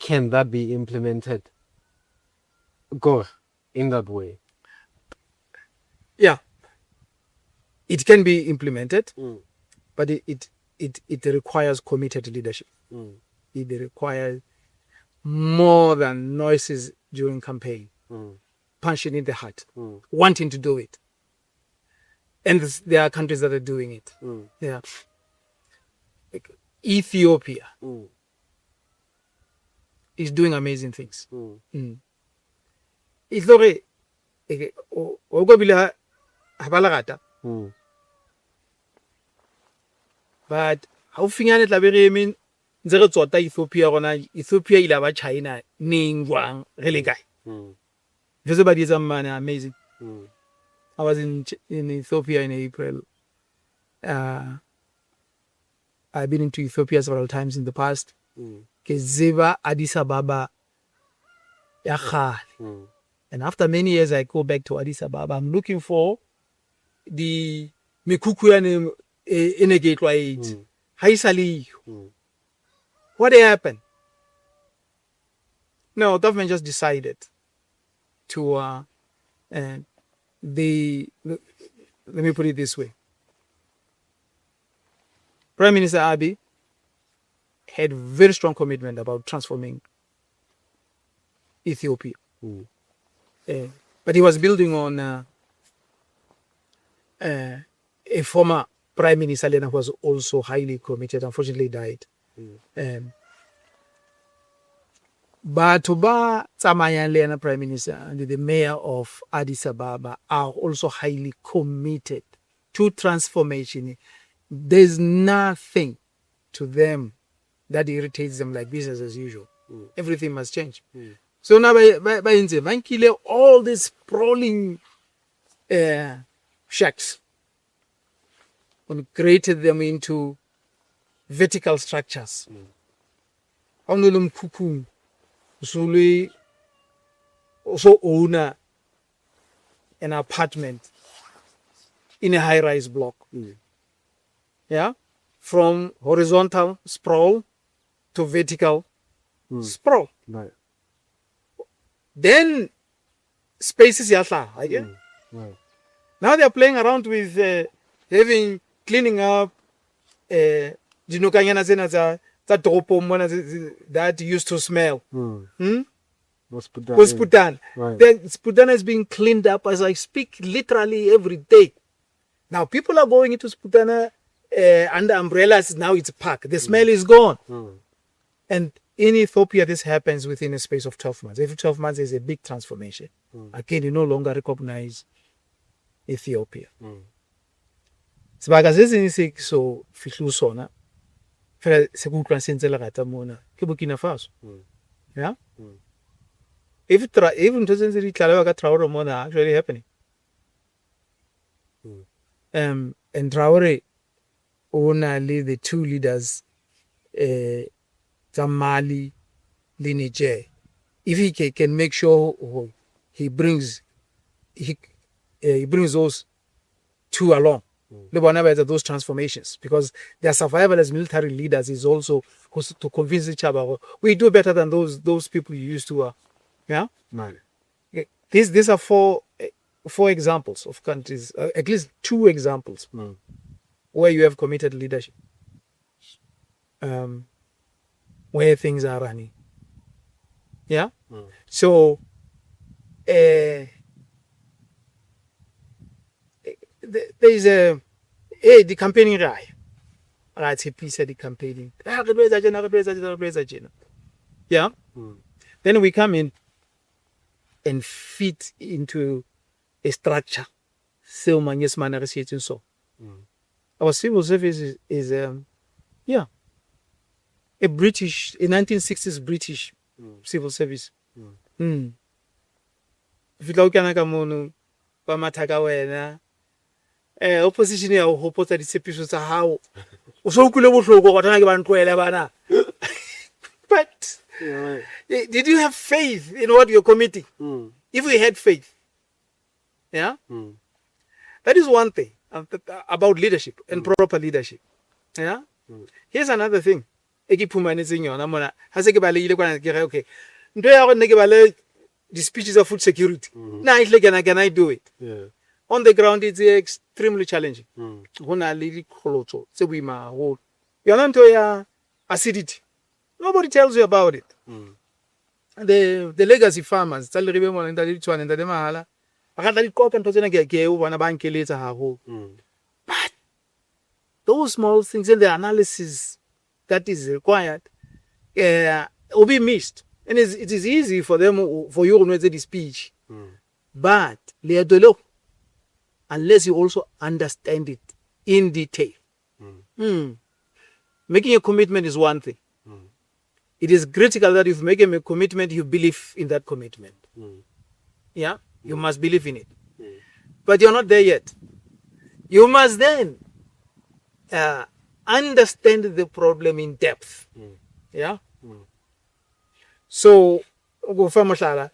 Speaker 1: can that be implemented go in that way?
Speaker 2: Yeah, it can be implemented, but it requires committed leadership. It requires more than noises during campaign, passion in the heart, wanting to do it. And there are countries that are doing it. Yeah, like Ethiopia is doing amazing things. E tlo re o ko bile ha ba lerata, but haufinyane tla be re eme ntse re tsota Ethiopia rona. Ethiopia ile ba China neng, jwang, re le kae? Ntho tse ba di etsang mane, amazing. I was in Ethiopia in April. I've been into Ethiopia several times in the past. Ke tseba Addis Ababa ya kgale. And after many years I go back to Addis Ababa. I'm looking for the mekhukhu yane e ne ke e tlwaetse. Ha e sa le yo. What happened? No, government just decided to the let me put it this way. Prime Minister Abiy had very strong commitment about transforming Ethiopia. But he was building on a former prime minister, Lena, who was also highly committed, unfortunately died. Batho ba tsamayang le yena prime minister and the mayor of Addis Ababa are also highly committed to transformation. There's nothing to them that irritates them like business as usual. Everything must change. So now ba entse ba nkile all these sprawling shacks and created them into vertical structures. Ha o no le mokhukhung, o so le o so owner an apartment in a high rise block. Yeah, from horizontal sprawl to vertical sprawl. Then spaces ya hlaha again. Now they are playing around with having cleaning up dinokanyana tsena tsa toropong mona that used to smell.
Speaker 1: Bo Seputane.
Speaker 2: Bo Seputane. Then Seputane is being cleaned up as I speak, literally every day. Now people are going into Seputane under umbrellas. Now it's a park. The smell is gone. And in Ethiopia, this happens within a space of 12 months. Every 12 months, there's a big transformation. Again, you no longer recognize Ethiopia. Sebaka se seng se ke so fihle ho sona fela se ke utlwang se ntse lerata mona ke Burkina Faso. Yeah, if ntho tse ntse di tlalewa ka Traore mona are actually happening. And Traore o na le the two leaders tsa Mali le Niger. If he can make sure he brings those two along, le bona ba etsa those transformations, because their survival as military leaders is also to convince setjhaba hore we do better than those people you used to yeah. These are four examples of countries, at least two examples where you have committed leadership, where things are running. Yeah. So there is a di campaigning ra ya ra tshepisa di campaigning, ah, re tlo etsa tjena, re tlo etsa tjena, re tlo etsa tjena, yeah. Then we come in and fit into a structure seo manyesemane re se etseng sona. Our civil service is yeah, a British, a 1960s British civil service. Fihla o kena ka mono, ba matha ka wena, opposition ya ho hopotsa ditshepiso tsa hao, o so utlwile bohloko gore ke ba ntlohele bana, but did you have faith in what you're committing? If we had faith, yeah. That is one thing about leadership and proper leadership, yeah. Here's another thing e ke iphumanetseng yona mona ha se ke balehile kwana. Ke re okay, ntho ya gore nne ke bale di-speech tsa food security na ehlile can I do it? On the ground it's extremely challenging. Go na le diqholotso tse boima haholo. Yona ntho ya acidity, nobody tells you about it. The legacy farmers tsa Leribe mona, ntate Ditshwane, ntate Mahala, ba ka tla di qoqa ntho tsena, ke o bona ba nkeletsa haholo. But those small things and the analysis that is required will be missed, and it is easy for them, for you go etse di-speech, but leeto leo, unless you also understand it in detail. Making a commitment is one thing. It is critical that if you make a commitment, you believe in that commitment. Yeah, you must believe in it. But you're not there yet. You must then understand the problem in depth. Yeah. So, go fa mohlala,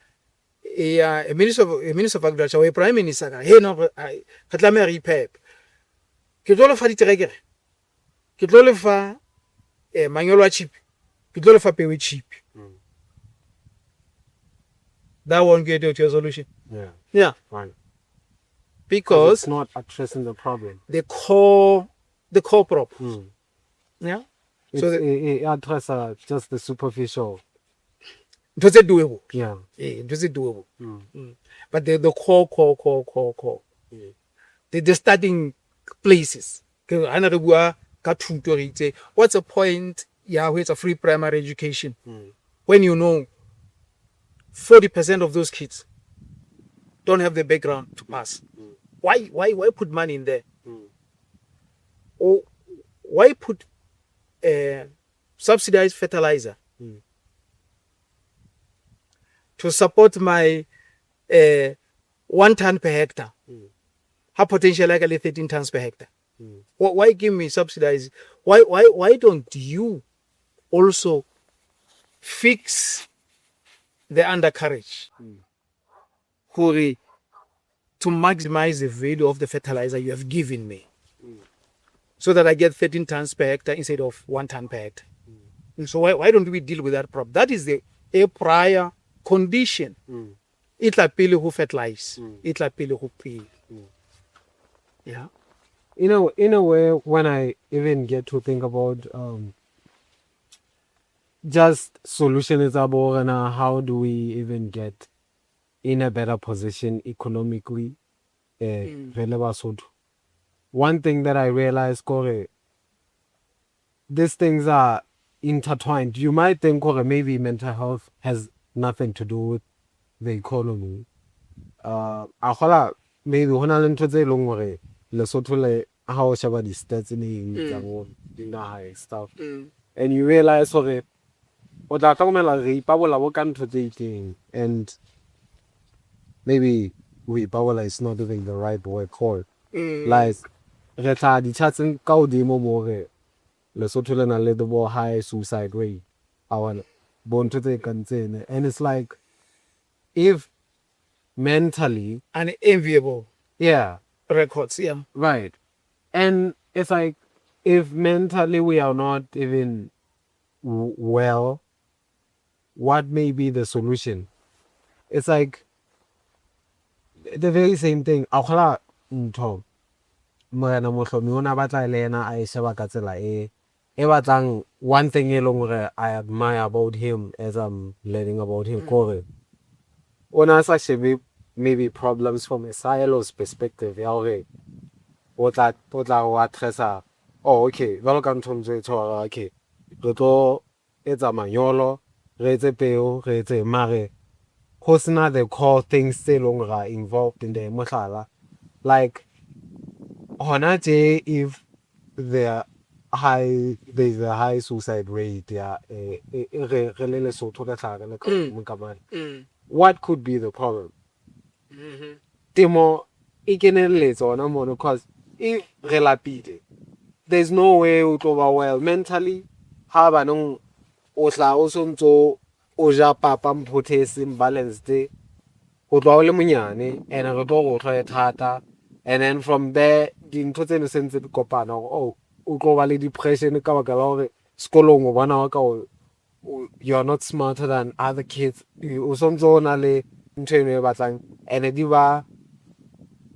Speaker 2: a minister of agriculture or a prime minister ka hey, no, re tlameha re iphepe, ke tlo le fa diterekere, ke tlo le fa manyolo a cheap, ke tlo le fa peo e cheap. That won't get you to a solution. Yeah.
Speaker 1: Right.
Speaker 2: Because
Speaker 1: it's not addressing the problem.
Speaker 2: The core problem. Yeah.
Speaker 1: So it addresses just the superficial.
Speaker 2: Ntho tse doable. Eh, ntho tse doable. But the core core core core core. The starting places. Ke ha ne re bua ka thuto, re itse what's the point ya ho etsa free primary education when you know 40% of those kids don't have the background to pass? Why put money in there? Oh, Why put subsidized fertilizer to support my 1 ton per hectare ha potential ya ka le 13 tons per hectare? Why give me subsidize? Why don't you also fix the undercarriage hore to maximize the value of the fertilizer you have given me, so that I get 13 tons per hectare instead of 1 ton per hectare? So why don't we deal with that problem? That is the a prior condition. E tla pele ho fertilize, e tla pele ho pele, yeah.
Speaker 1: In a way, when I even get to think about just solutions about how do we even get in a better position economically, re le Basotho, one thing that I realized, kore, these things are intertwined. You might think, kore, maybe mental health has nothing to do with the economy. A kgola maybe ho na le ntho tse leng hore Lesotho le ha o sheba di-stats le eng tsa bo dinaha and stuff, and you realize hore o tla hlokomela re ipabola bo ka ntho tse itseng, and maybe ho ipabola is not even the right word for it. Like, re tla di-chartseng ka hodimo mo re Lesotho le na le the bo high suicide rate, a bona bo ntho tse kang tsene, and it's like, if mentally
Speaker 2: Unenviable records, yeah.
Speaker 1: Right. And it's like, if mentally we are not even well, what may be the solution? It's like the very same thing. A kgola ntho Morena Mohlomi o na batla le yena a e sheba ka tsela e e batlang. One thing e leng hore I admire about him as I'm learning about him, kore o na sa shebe maybe problems from a silos perspective ya hore o tla o addressa, oh okay, jwalo ka ntho ntse e tshwara, okay, re tlo etsa manyolo, re etse peo, re etse mare ho sena the core things tse leng hore are involved in there. Mohlala, like hona tje, if there's a high suicide rate ya re le Lesotho, re hlaha re le ka hodimo ka mane, what could be the problem? Temo e kenelletsa hona mono, cause if re lapile, there's no way o tlo ba well mentally ha banong o hla o sontso o ja papa mphothe e seng balanced ho tloha o le monyane, and re tlo go tlhoe thata, and then from there dintho tseno se ntse di kopana hore, oh, o tlo ba le depression ka baka la hore sekolong o bona wa ka you are not smarter than other kids, o sontso o na le ntho eno e batlang, and di ba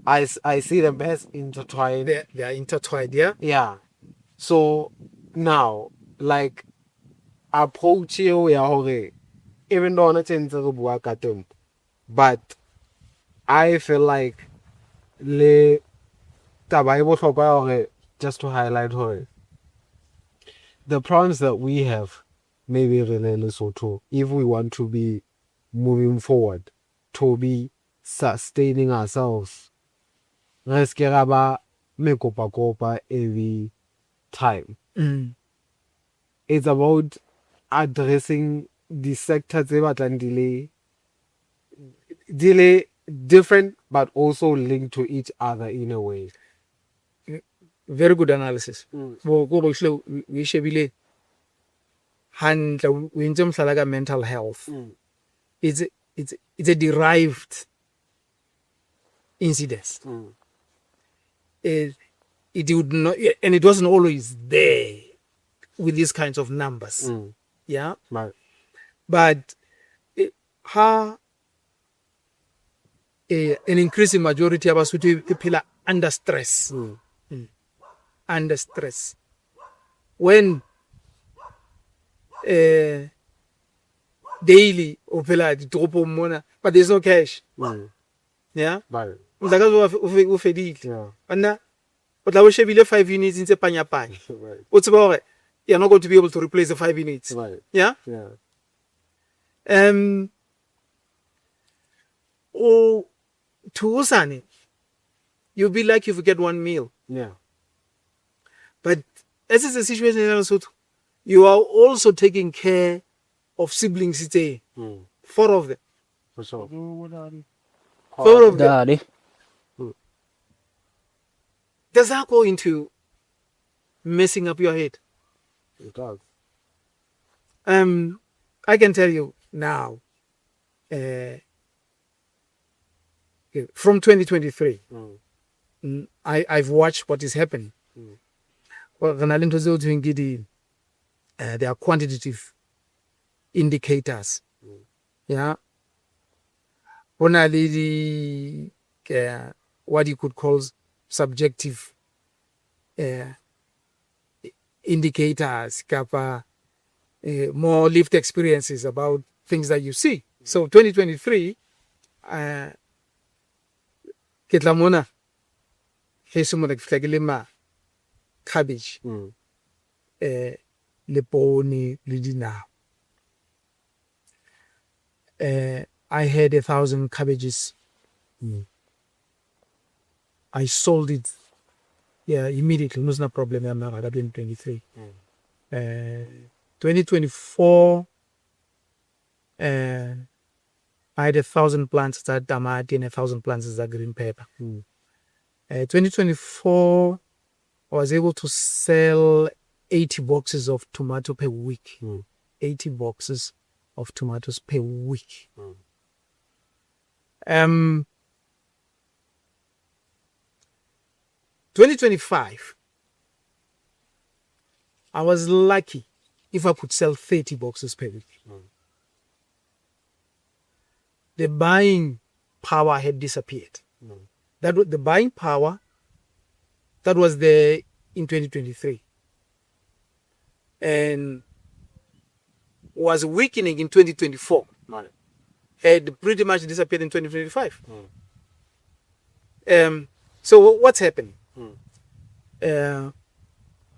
Speaker 1: I see them as intertwined.
Speaker 2: They are intertwined, yeah.
Speaker 1: Yeah. So now, like, approach eo ya hore even though hona tje ntse re bua ka temo, but I feel like le taba e bohlokwa ya hore just to highlight hore the problems that we have, maybe re le Lesotho, if we want to be moving forward, to be sustaining ourselves, re ske ra ba mekopakopa every time. It's about addressing the sector tse batlang di le different but also linked to each other in a way.
Speaker 2: Very good analysis. Bo ko bo hle o e shebile hantle, o entse mohlala ka mental health. It's a derived incidence. It would not, and it wasn't always there with these kinds of numbers. Yeah. But ha an increasing majority ya Basotho e phela under stress. Under stress. When daily o phela ditoropong mona, but there's no cash. Yeah. Motlakase o fedile. Banna o tla bo shebile 5 units ntse panya-panya. O tseba hore you're not going to be able to replace the 5 units. Yeah?
Speaker 1: Yeah.
Speaker 2: O thusane, you'll be lucky if you get one meal. But As it's a situation in Lesotho, you are also taking care of siblings tse four of them.
Speaker 1: For sure.
Speaker 2: Four of them.
Speaker 3: Daddy.
Speaker 2: Does that go into messing up your head?
Speaker 1: It does.
Speaker 2: I can tell you now, from 2023, I've watched what is happening. Well, re na le ntho tseo thweng ke di, they are quantitative indicators. Yeah. Ho na le di, what you could call subjective indicators kapa more lived experiences about things that you see. So 2023, ke tla mona heso mona, ke fihla ke lema cabbage, le poone le dinawa. I had 1,000 cabbages. I sold it, yeah, immediately. No problem ya mmaraka 2023. 2024, I had 1,000 plants tsa tamati and 1,000 plants tsa green pepper. 2024, I was able to sell 80 boxes of tomato per week. 80 boxes of tomatoes per week. 2025, I was lucky if I could sell 30 boxes per week. The buying power had disappeared. That was the buying power that was there in 2023 and was weakening in 2024. Had pretty much disappeared in 2025. So what's happening?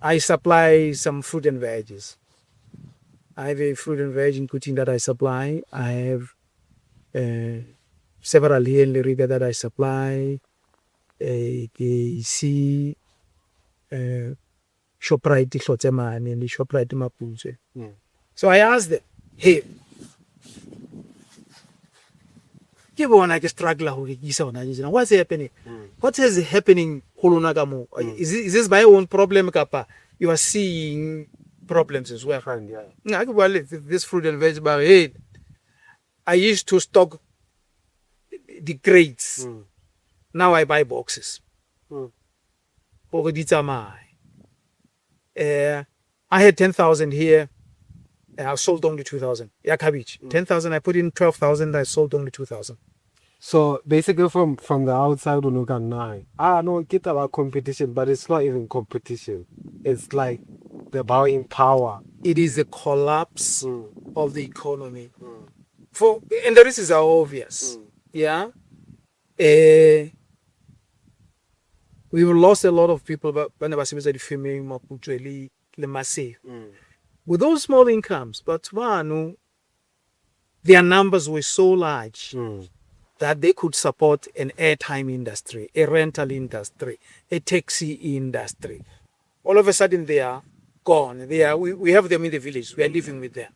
Speaker 2: I supply some fruit and veggies. I have a fruit and veg in Kuching that I supply. I have several here in Leribe that I supply. Ke see Shoprite Hlotse mane le Shoprite Maputswe. So I asked them, "Hey, ke bona ke struggle ho rekisa hona tjena. What's happening? What is happening ho lona ka moo? Is this my own problem kapa you are seeing problems as well?"
Speaker 1: Friend, yeah.
Speaker 2: Nna ke bua le this fruit and veg ba re, "Hey, I used to stock the crates. Now I buy boxes." Hore di tsamaye. I had 10,000 here. I sold only 2,000. Yeah, cabbage. 10,000, I put in 12,000, I sold only 2,000.
Speaker 1: So basically from the outside we look at nine. Ah no, get about competition, but it's not even competition. It's like the buying power.
Speaker 2: It is a collapse of the economy. For and the reasons are obvious. Yeah. We've lost a lot of people ba ba ne ba sebetsa difemeng, Maputswe le Maseru. With those small incomes, but bano, their numbers were so large that they could support an airtime industry, a rental industry, a taxi industry. All of a sudden they are gone. We have them in the village. We are living with them.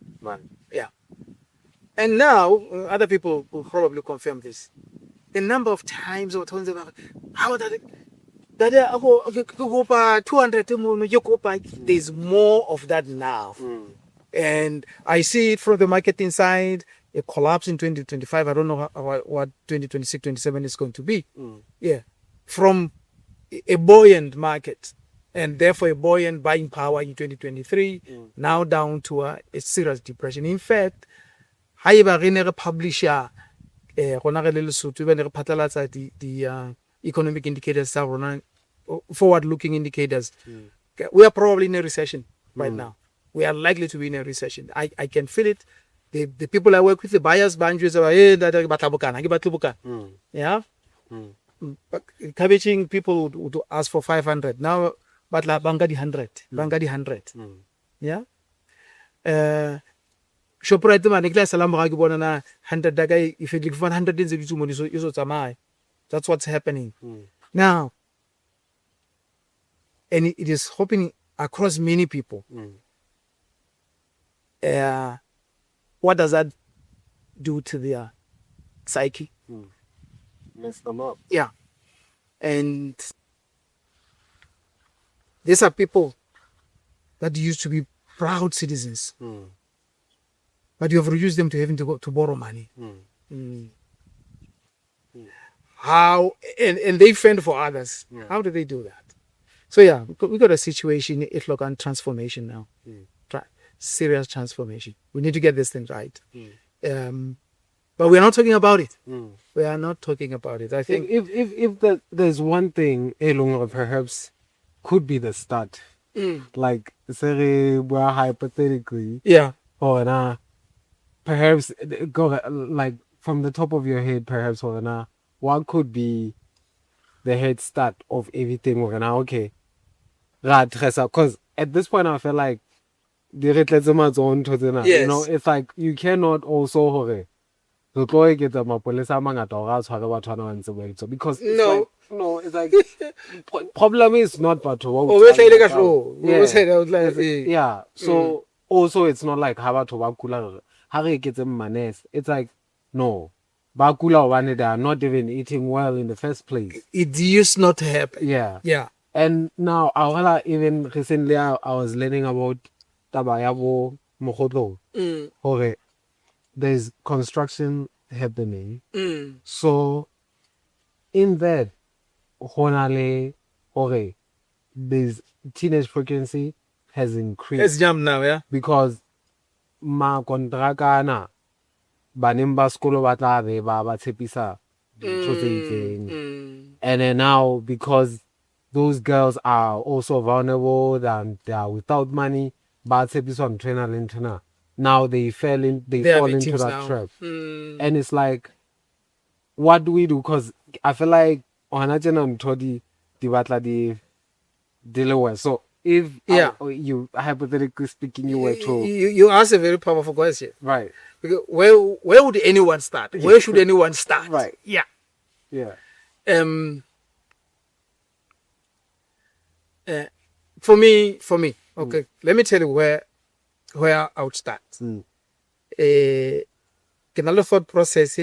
Speaker 2: Yeah. And now other people will probably confirm this. The number of times or times about how that that ke kopa 200 mono, ke kopa, there's more of that now. And I see it from the marketing side, a collapse in 2025. I don't know what 2026, 27 is going to be. Yeah. From a buoyant market and therefore a buoyant buying power in 2023, now down to a serious depression. In fact, haeba re ne re publisha, rona re le Lesotho, ba ne re phatlalatsa di economic indicators tsa rona, forward looking indicators, we are probably in a recession right now. We are likely to be in a recession. I can feel it. The people I work with, the buyers, ba njwetsa ba, "Hey, ntate, ke batla bokana, ke batle bokana." Yeah. But cabbaging people would ask for 500. Now batla banka di 100, banka di 100. Yeah. Shoprite mane ke tla sala morao ke bona na 100 ya ka e fedile, ke fumana 100 e ntse dutse mono, e so tsamaye. That's what's happening. Now, and it is happening across many people. What does that do to their psyche?
Speaker 1: Mess them up.
Speaker 2: Yeah. And these are people that used to be proud citizens. But you have reduced them to having to go to borrow money. How and they fend for others. How do they do that? So yeah, we got a situation, e hlokang transformation now. Serious transformation. We need to get this thing right. But we are not talking about it. We are not talking about it. I think
Speaker 1: If there's one thing e leng hore perhaps could be the start, like se re bua hypothetically, or na perhaps go like from the top of your head, perhaps, or na what could be the head start of everything, or na okay, ra addressa, because at this point I feel like di re tletse matsoho ntho tsena. It's like you cannot also hore re tlo eketsa mapolesa a mangata hore a tshware batho bana ba ntse ba etswa, because it's
Speaker 2: No.
Speaker 1: like, no, it's like problem is not batho ba
Speaker 2: O be hlahile ka hlooho.
Speaker 1: Yeah.
Speaker 2: O tla-
Speaker 1: Yeah, so also it's not like ha batho ba kula re ha re eketseng manese. It's like, no, ba kula hobane they are not even eating well in the first place.
Speaker 2: It used not to happen.
Speaker 1: And now I hola, even recently I was learning about taba ya bo Mokhotlong, hore there's construction happening, so in that ho na le hore there's teenage pregnancy has increased
Speaker 2: It's jumped now, yeah.
Speaker 1: because ma kontraka ana baneng ba sekolo ba tla be ba ba tshepisa dintho tse itseng, and then now because those girls are also vulnerable and they are without money, ba tshepiswa ntho ena le ntho ena, now they
Speaker 2: They are
Speaker 1: fall into
Speaker 2: victims
Speaker 1: that
Speaker 2: now.
Speaker 1: trap. And it's like, what do we do? Because I feel like hona tjena ntho di batla di le worse. So if you, hypothetically speaking, you were to
Speaker 2: You ask a very powerful question. Because where would anyone start? Where should anyone start?
Speaker 1: Right.
Speaker 2: Yeah. For me, okay. Let me tell you where I would start. Ke na le thought process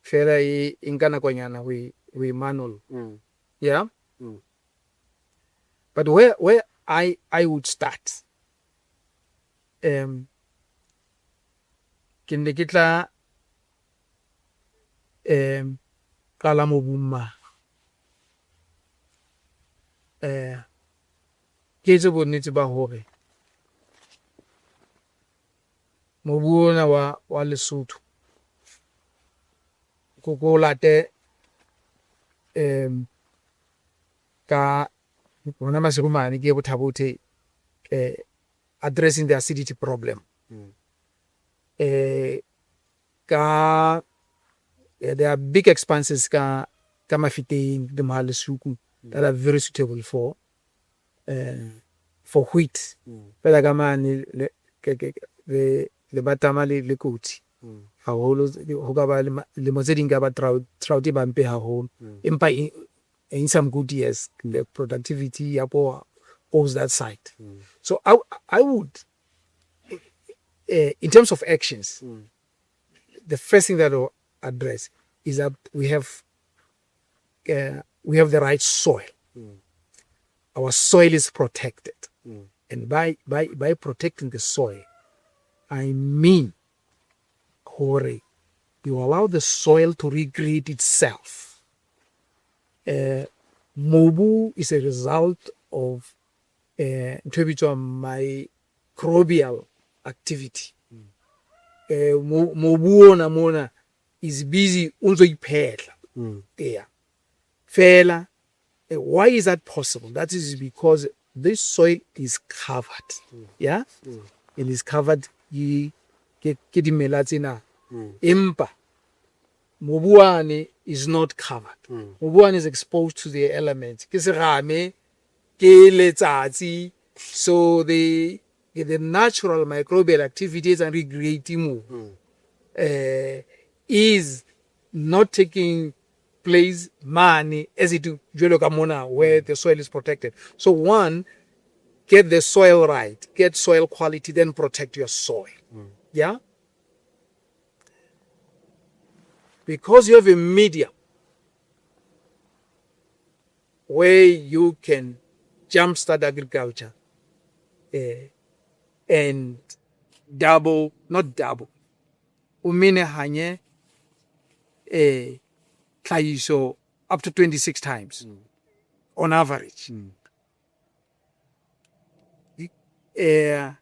Speaker 2: fela e nka nakonyana ho e manual. Yeah. But where I would start, ke ne ke tla qala mobung ma ke etse bonnete ba hore mobu ona wa Lesotho ko late ka rona Maseru mane ke ye Botha-Bothe, addressing the acidity problem. Ka there are big expanses ka Mafeteng le Mohale'shoek that are very suitable for wheat. Fela ka mane le ke lebatama le kotsi haholo, ho ka ba lemo tse ding ka ba drought e ba mpe haholo, empa in some good years the productivity ya poa owes that side. So I would, in terms of actions, the first thing that I'll address is that we have the right soil. Our soil is protected. And by protecting the soil, I mean hore you allow the soil to recreate itself. Mobu is a result of ntho e bitswang microbial activity. Mobu ona mona is busy, o ntso iphetla. Yeah. Fela, why is that possible? That is because this soil is covered. Yeah? It is covered ke dimela tsena. Empa mobu wane is not covered. Mobu wane is exposed to the elements. Ke serame, ke letsatsi, so the natural microbial activities and recreating mobu is not taking place mane as it jwalo ka mona where the soil is protected. So one, Get the soil right, get soil quality, then protect your soil. Yeah? Because you have a medium where you can jumpstart agriculture and double, not double, o menehanye tlhahiso up to 26 times on average. There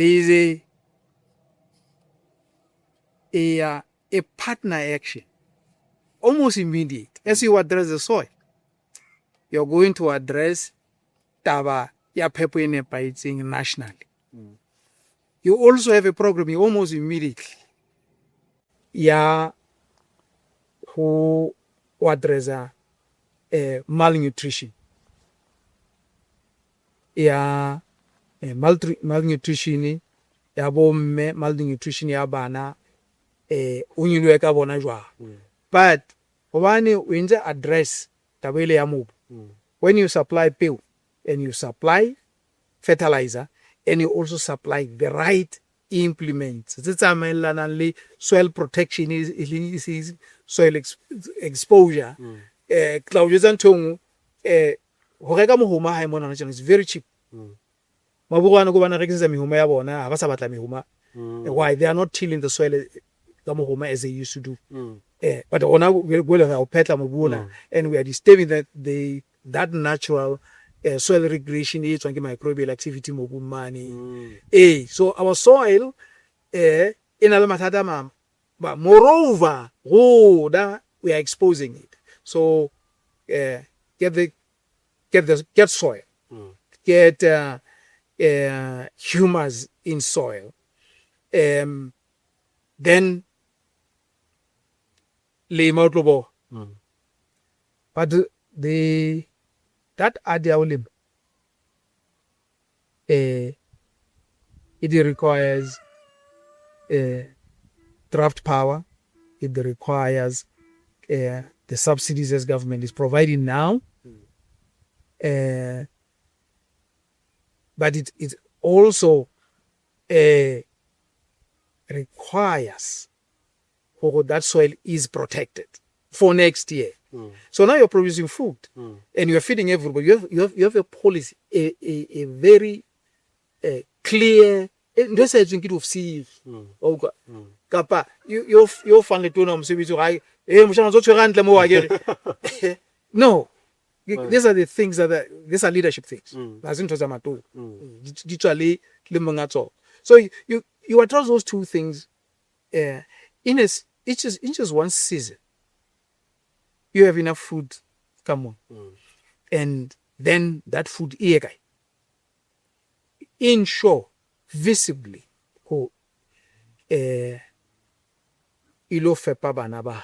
Speaker 2: is a partner action, almost immediate. As you address the soil, you're going to address taba ya phepo e nepahetseng nationally. You also have a program almost immediately ya ho addressa malnutrition, ya malnutrition ya bomme, malnutrition ya bana, o nyolohe ka bona jwang. But hobane o entse address taba ele ya mobu, when you supply peo and you supply fertilizer and you also supply the right implements tse tsamaellanang le soil protection, e leng soil exposure. Ke tla o jwetsa ntho e nngwe, ho reka mohoma hae mona hona tjena is very cheap. Maburu ana ko bana rekisetsa mehoma ya bona, ha ba sa batla mehoma. Why? They are not tilling the soil ka mohoma as they used to do. But rona we re o phetla mobu ona and we are disturbing that natural soil regression e etswang ke microbial activity mobung mane. So our soil e na le mathata a mang. But moreover, rona we are exposing it. So get soil, get humus in soil, then lema o tlo bona. But the that idea ya ho lema, it requires draft power, it requires the subsidies as government is providing now, but it also requires hore that soil is protected for next year. So now you're producing food and you're feeding everybody. You have a policy, a very clear ntho e sa etsweng ke diofisiri. Wa utlwa? Kapa yo fang letona mosebetsi hore ai, moshana o tshwere hantle moo, akere. No. These are the things that are, these are leadership things. Ha se ntho tsa matona. Di tswa le monga tsona. So you address those two things in a, it's just, in just one season. You have enough food, come on. And then that food e ye kae? Ensure visibly ho ilo fepa bana ba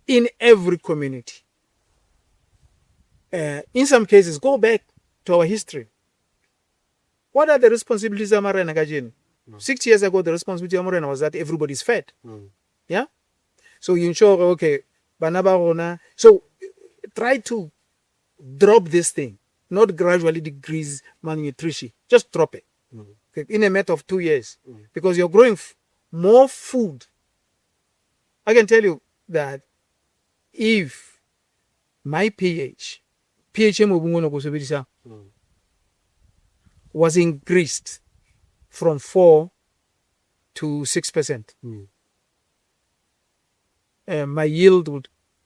Speaker 2: in every community. In some cases, go back to our history. What are the responsibilities of Marena kajeno? 60 years ago, the responsibility of Morena was that everybody's fed. Yeah? So you ensure, okay, bana ba rona. So try to drop this thing, not gradually decrease malnutrition. Just drop it. Okay, in a matter of 2 years. Because you're growing more food. I can tell you that if my pH, pH e mobung ona ko sebedisang, was increased from 4 to 6%, my yield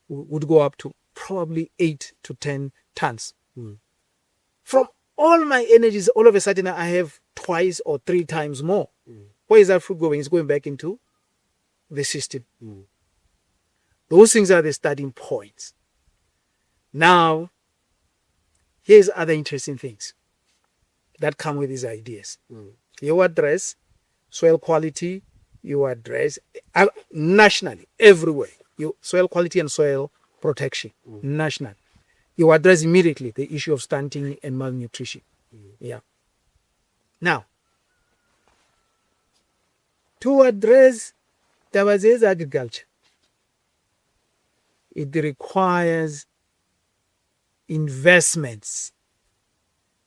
Speaker 2: would go up to probably 8 to 10 tons. From all my energies, all of a sudden I have twice or three times more. Where is that food going? It's going back into the system. Those things are the starting points. Now, here's other interesting things that come with these ideas. You address soil quality, you address nationally, everywhere. You soil quality and soil protection, nationally. You address immediately the issue of stunting and malnutrition. Yeah. Now, to address taba tse tsa agriculture, it requires investments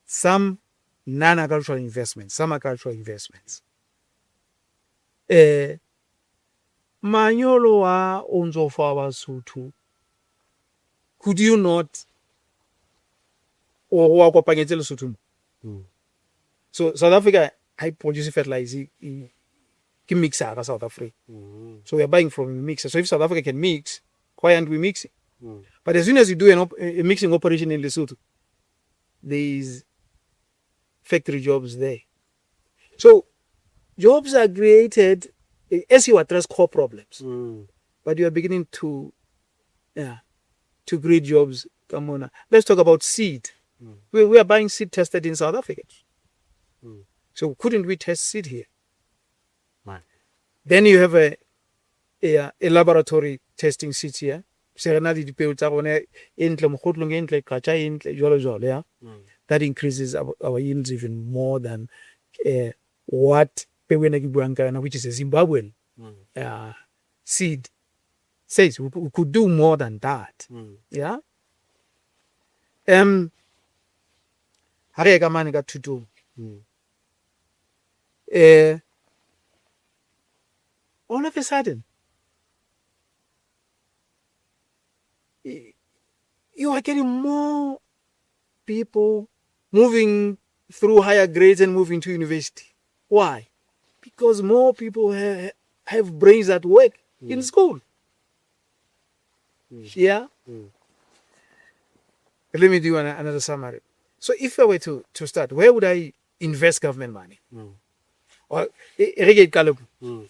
Speaker 2: tse Some non-agricultural investments, some agricultural investments. Manyolo a o ntso fa Basotho, could you not o wa kopanyetse Lesotho mo? So South Africa ha e produce fertilizer, ke mixer ka South Africa. So we are buying from a mixer. So if South Africa can mix, why aren't we mixing? But as soon as you do a mixing operation in Lesotho, there is factory jobs there. So jobs are created as you address core problems, but you are beginning to create jobs. Come on. Let's talk about seed. We are buying seed tested in South Africa. So couldn't we test seed here?
Speaker 1: Right.
Speaker 2: Then you have a laboratory testing seeds here. Se re na le dipeo tsa rona e ntle, mogotlong e ntle, qatjha e ntle, jwalo jwalo, yeah. That increases our yields even more than what peo ena ke buang ka yona, which is a Zimbabwean seed says. We could do more than that. Yeah. Ha re ye ka mane ka thutong. All of a sudden, you are getting more people moving through higher grades and moving to university. Why? Because more people have brains that work in school. Yeah? Let me do another summary. So if I were to start, where would I invest government money? Or, e re ke qale mo.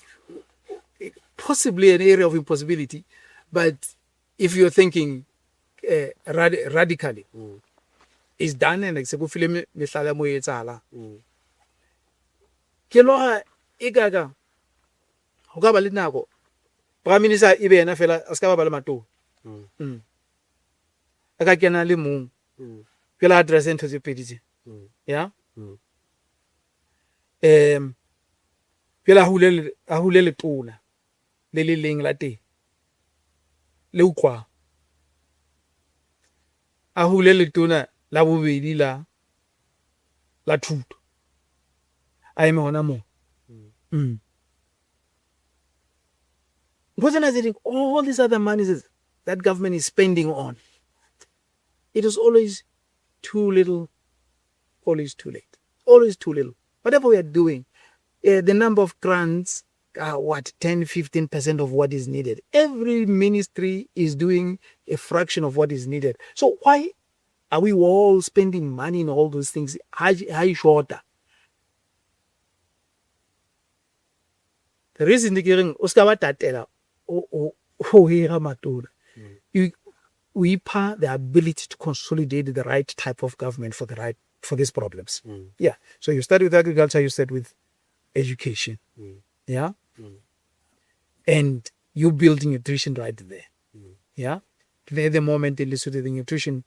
Speaker 2: Possibly an area of impossibility, but if you're thinking radically, it's done and se go file mehlala mo e etsahalang. Ke lora e kaka ho ka ba le nako Prime Minister e be yena fela, a se ka ba le matona. A ka kena le mong jwale address ntho tse pedi tse. Yeah. Jwale a hule letona le le leng la teng le utlwang, a hule letona la bobedi la thuto, a eme hona moo. Ntho tsena tse ding, all these other monies that government is spending on, it is always too little, always too late, always too little. Whatever we are doing, the number of grants are what, 10-15% of what is needed. Every ministry is doing a fraction of what is needed. So why are we all spending money in all those things? High shorter. The reason ke reng o ska ba tatela o hira matona. We ipha the ability to consolidate the right type of government for the right, for these problems. Yeah. So you start with agriculture, you start with education. Yeah. And you build nutrition right there. Yeah. At the moment in Lesotho, the nutrition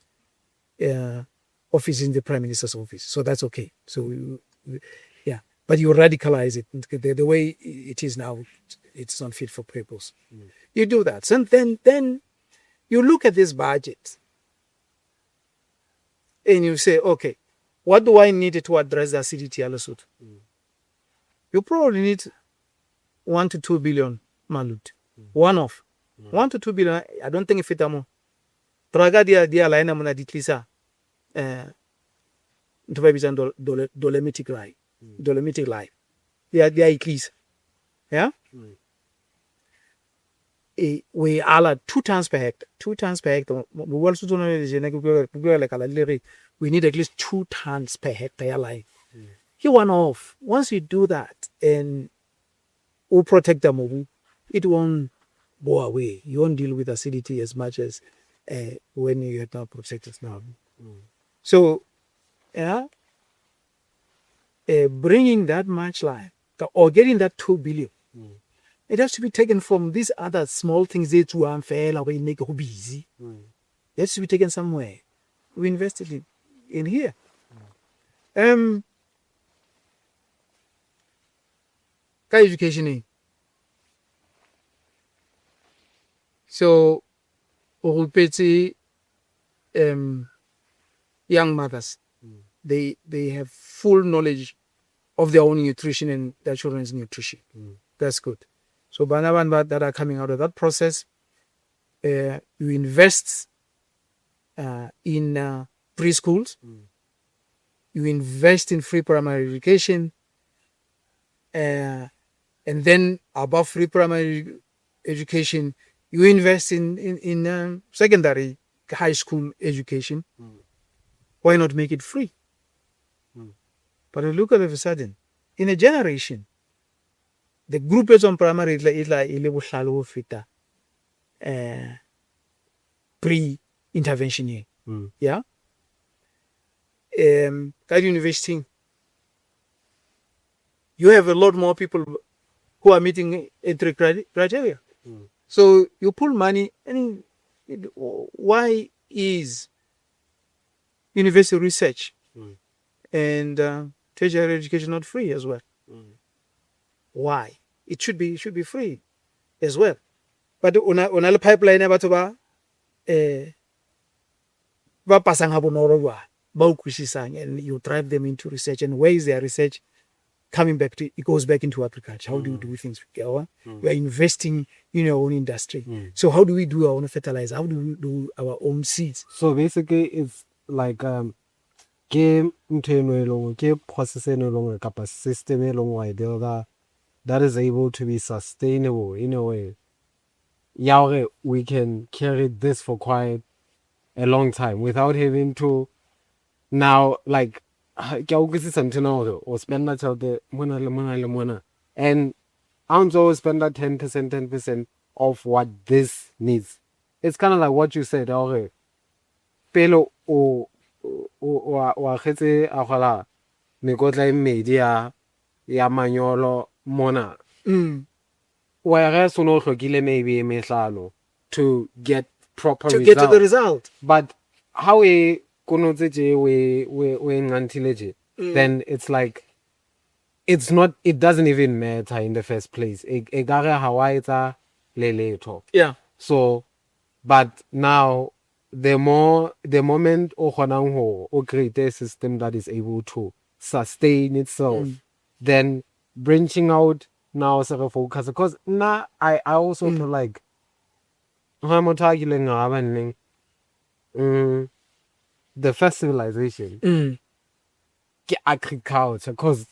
Speaker 2: office in the Prime Minister's office. So that's okay. So yeah. But you radicalize it. The way it is now, it's not fit for purpose. You do that. And then you look at this budget and you say, okay, what do I need to address the acidity ya Lesotho? You probably need 1 to 2 billion malut. One off. 1 to 2 billion, I don't think if it's more. Traga dia line mona di tlisa, ntho ba e bitsang dolomitic lime. Dolomitic lime. Dia e tlisa. Yeah? We ala 2 tons per hectare. 2 tons per hectare. Mo bua Lesotho le jena ke bua lekala le re we need at least 2 tons per hectare ya lime. Ke one off. Once you do that and we protect the mobu, it won't go away. You won't deal with acidity as much as when you have not protected now. So, yeah, bringing that much lime or getting that 2 billion, it has to be taken from these other small things that you are fair or make it busy. It has to be taken somewhere. We invested it in here. Ka education. So, o rupetse young mothers, They have full knowledge of their own nutrition and their children's nutrition. That's good. So bana bana that are coming out of that process, you invest in preschools, you invest in free primary education, and then above free primary education, you invest in secondary high school education. Why not make it free? But look, all of a sudden, in a generation, the group e tswang primary e tla e le bohlale ho feta pre intervention e. Yeah. Ka university, you have a lot more people who are meeting entry criteria. So you pull money, and why is university research and tertiary education not free as well? Why? It should be free as well. But ona le pipeline ya batho ba ba pasang ha bonolo jwale, ba utlwisisang, and you drive them into research. And where is their research coming back to? It goes back into agriculture. How do you do things? We are investing in our own industry. So how do we do our own fertilizer? How do we do our own seeds?
Speaker 1: So basically it's like ke ntho eno e leng ke process eno e leng hore kapa system e leng wa e builda that is able to be sustainable in a way ya hore we can carry this for quite a long time without having to now, like, ke a utlwisisa ntho ena hore o spenda tjhelete mona le mona le mona, and ha o ntso o spenda 10%, 10% of what this needs. It's kind of like what you said hore pele o akgetse a kgola mekotla e mmedi ya manyolo mona, whereas o no hlokile maybe e mehlano to get proper
Speaker 2: To get to the
Speaker 1: result.
Speaker 2: Result.
Speaker 1: But how e konotse tje, o e nganthile tje, then it's like it's not, it doesn't even matter in the first place. E kare ha wa etsa le letho. So but now the moment o kgonang ho o create a system that is able to sustain itself, then branching out now se re focus, because nna I also feel like ha motho a kileng a ba nneng the first civilization ke agriculture, because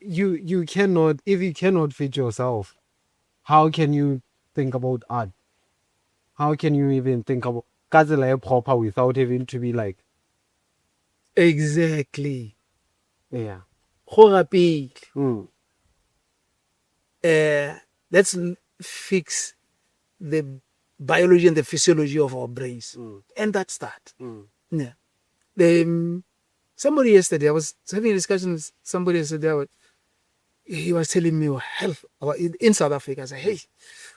Speaker 1: you cannot, if you cannot feed yourself, how can you think about art? How can you even think about ka tsela e proper without having to be like Yeah.
Speaker 2: Go pele. Let's fix the biology and the physiology of our brains. And that's that. Yeah. Somebody yesterday, I was having a discussion with somebody yesterday. He was telling me health in South Africa. I said, "Hey,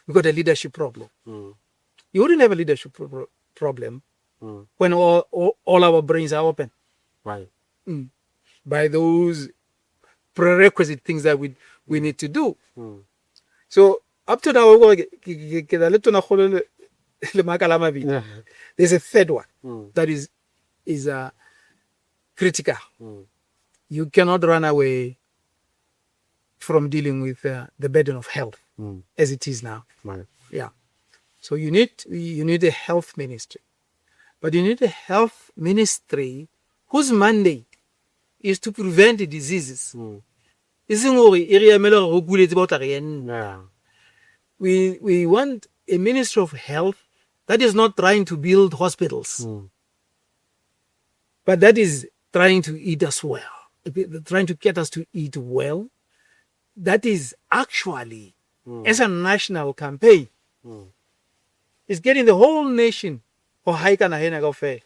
Speaker 2: we got a leadership problem." You wouldn't have a leadership problem when all our brains are open by those prerequisite things that we need to do. So up to now, ke na le tonakgolo le makala a mabedi. There's a third one that is critical. You cannot run away from dealing with the burden of health as it is now. Yeah. So you need a health ministry, but you need a health ministry whose mandate is to prevent diseases. E seng hore e re emele hore ho kuletse ba o tla re enta. We want a ministry of health that is not trying to build hospitals, but that is trying to eat us well, trying to get us to eat well. That is actually, as a national campaign, is getting the whole nation ho haika naha ena kaofela.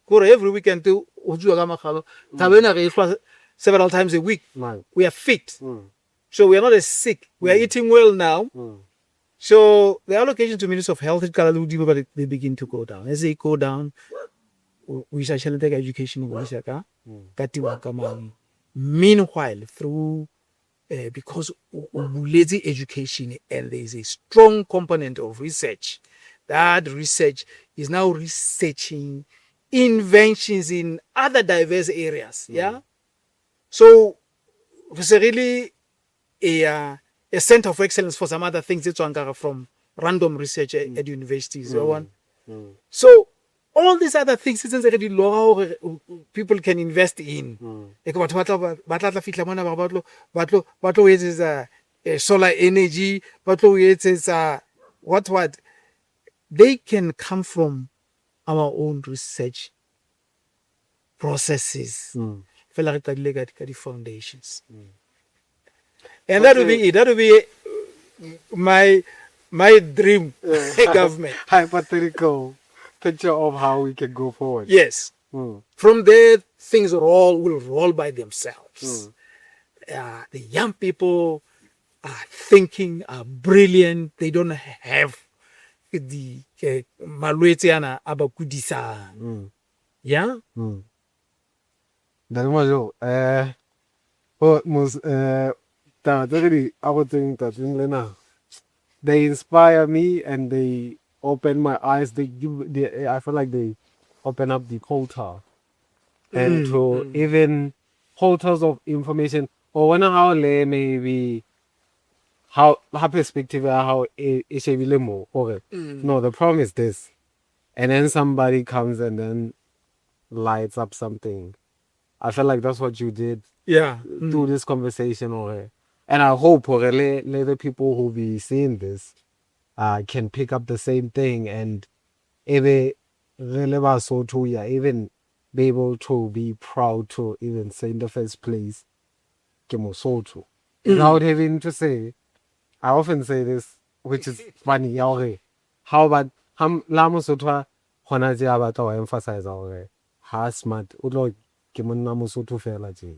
Speaker 2: Kore every weekend ho tsuwa ka makgalo. Thaba ena re e hlwa several times a week. We are fit. So we are not as sick. We are eating well now. So the allocation to Ministry of Health e qala le hodimo, but they begin to go down. As they go down, o isa tjhelete ka education, o isa ka temo ka mane. Meanwhile, through because o buletse education and there is a strong component of research. That research is now researching Inventions in other diverse areas. Yeah, so re se re le a center of excellence for some other things tse tswang kare from random research at universities, wa bona. So all these other things tse ntse re di lora hore people can invest in, e ke batho ba tla fihla mona, ba re ba tlo o etsetsa solar energy, ba tlo o etsetsa what. They can come from our own research processes fela re qadile ka di-foundations, and that will be it. That will be my dream government.
Speaker 1: Hypothetical picture of how we can go forward.
Speaker 2: Yes. From there, things roll will roll by themselves. The young people are thinking, are brilliant. They don't have the malwetse ana a ba kudisang. Yeah.
Speaker 1: Ntate Majo, oh, mos taba tse re di arotseng tsatsing lena, they inspire me and they open my eyes. I feel like they open up the portal and to even portals of information, or wena how le maybe how perspective ya hao e shebile mo hore no, the problem is this, and then somebody comes and then lights up something. I feel like that's what you did through this conversation or, and I hope hore le the people who be seeing this can pick up the same thing and ebe re le Basotho, we are even be able to be proud to even say in the first place, ke Mosotho, without having to say. I often say this, which is funny, ya hore how about ha la Mosotho a hona tje a batla ho emphasize hore ha smart, o tlo ke monna Mosotho fela tje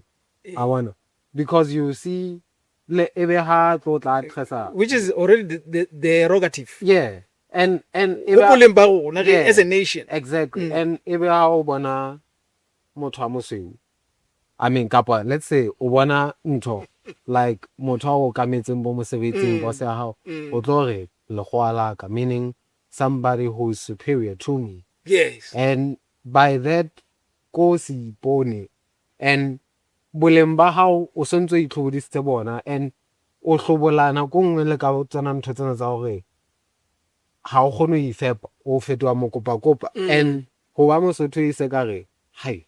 Speaker 1: a bona, because you see le ebe ha tlo tla addressa.
Speaker 2: Which is already the derogative.
Speaker 1: Yeah, and
Speaker 2: ho boleng ba rona as a nation.
Speaker 1: Exactly. And ebe ha o bona motho a mosweu, I mean, kapa let's say o bona ntho like motho a o okametseng bo mosebetsing, boss ya hao, o tlo re lekgowa la ka, meaning somebody who is superior to me. And by that ko se ipone and boleng ba hao o sontso o itlhobodisitse bona and o hlobolana ko nngwe le ka tsona ntho tsena tsa hore ha o kgone ho ifepa, o fetoha mokopakopa. And ho ba Mosotho e se ka re hai,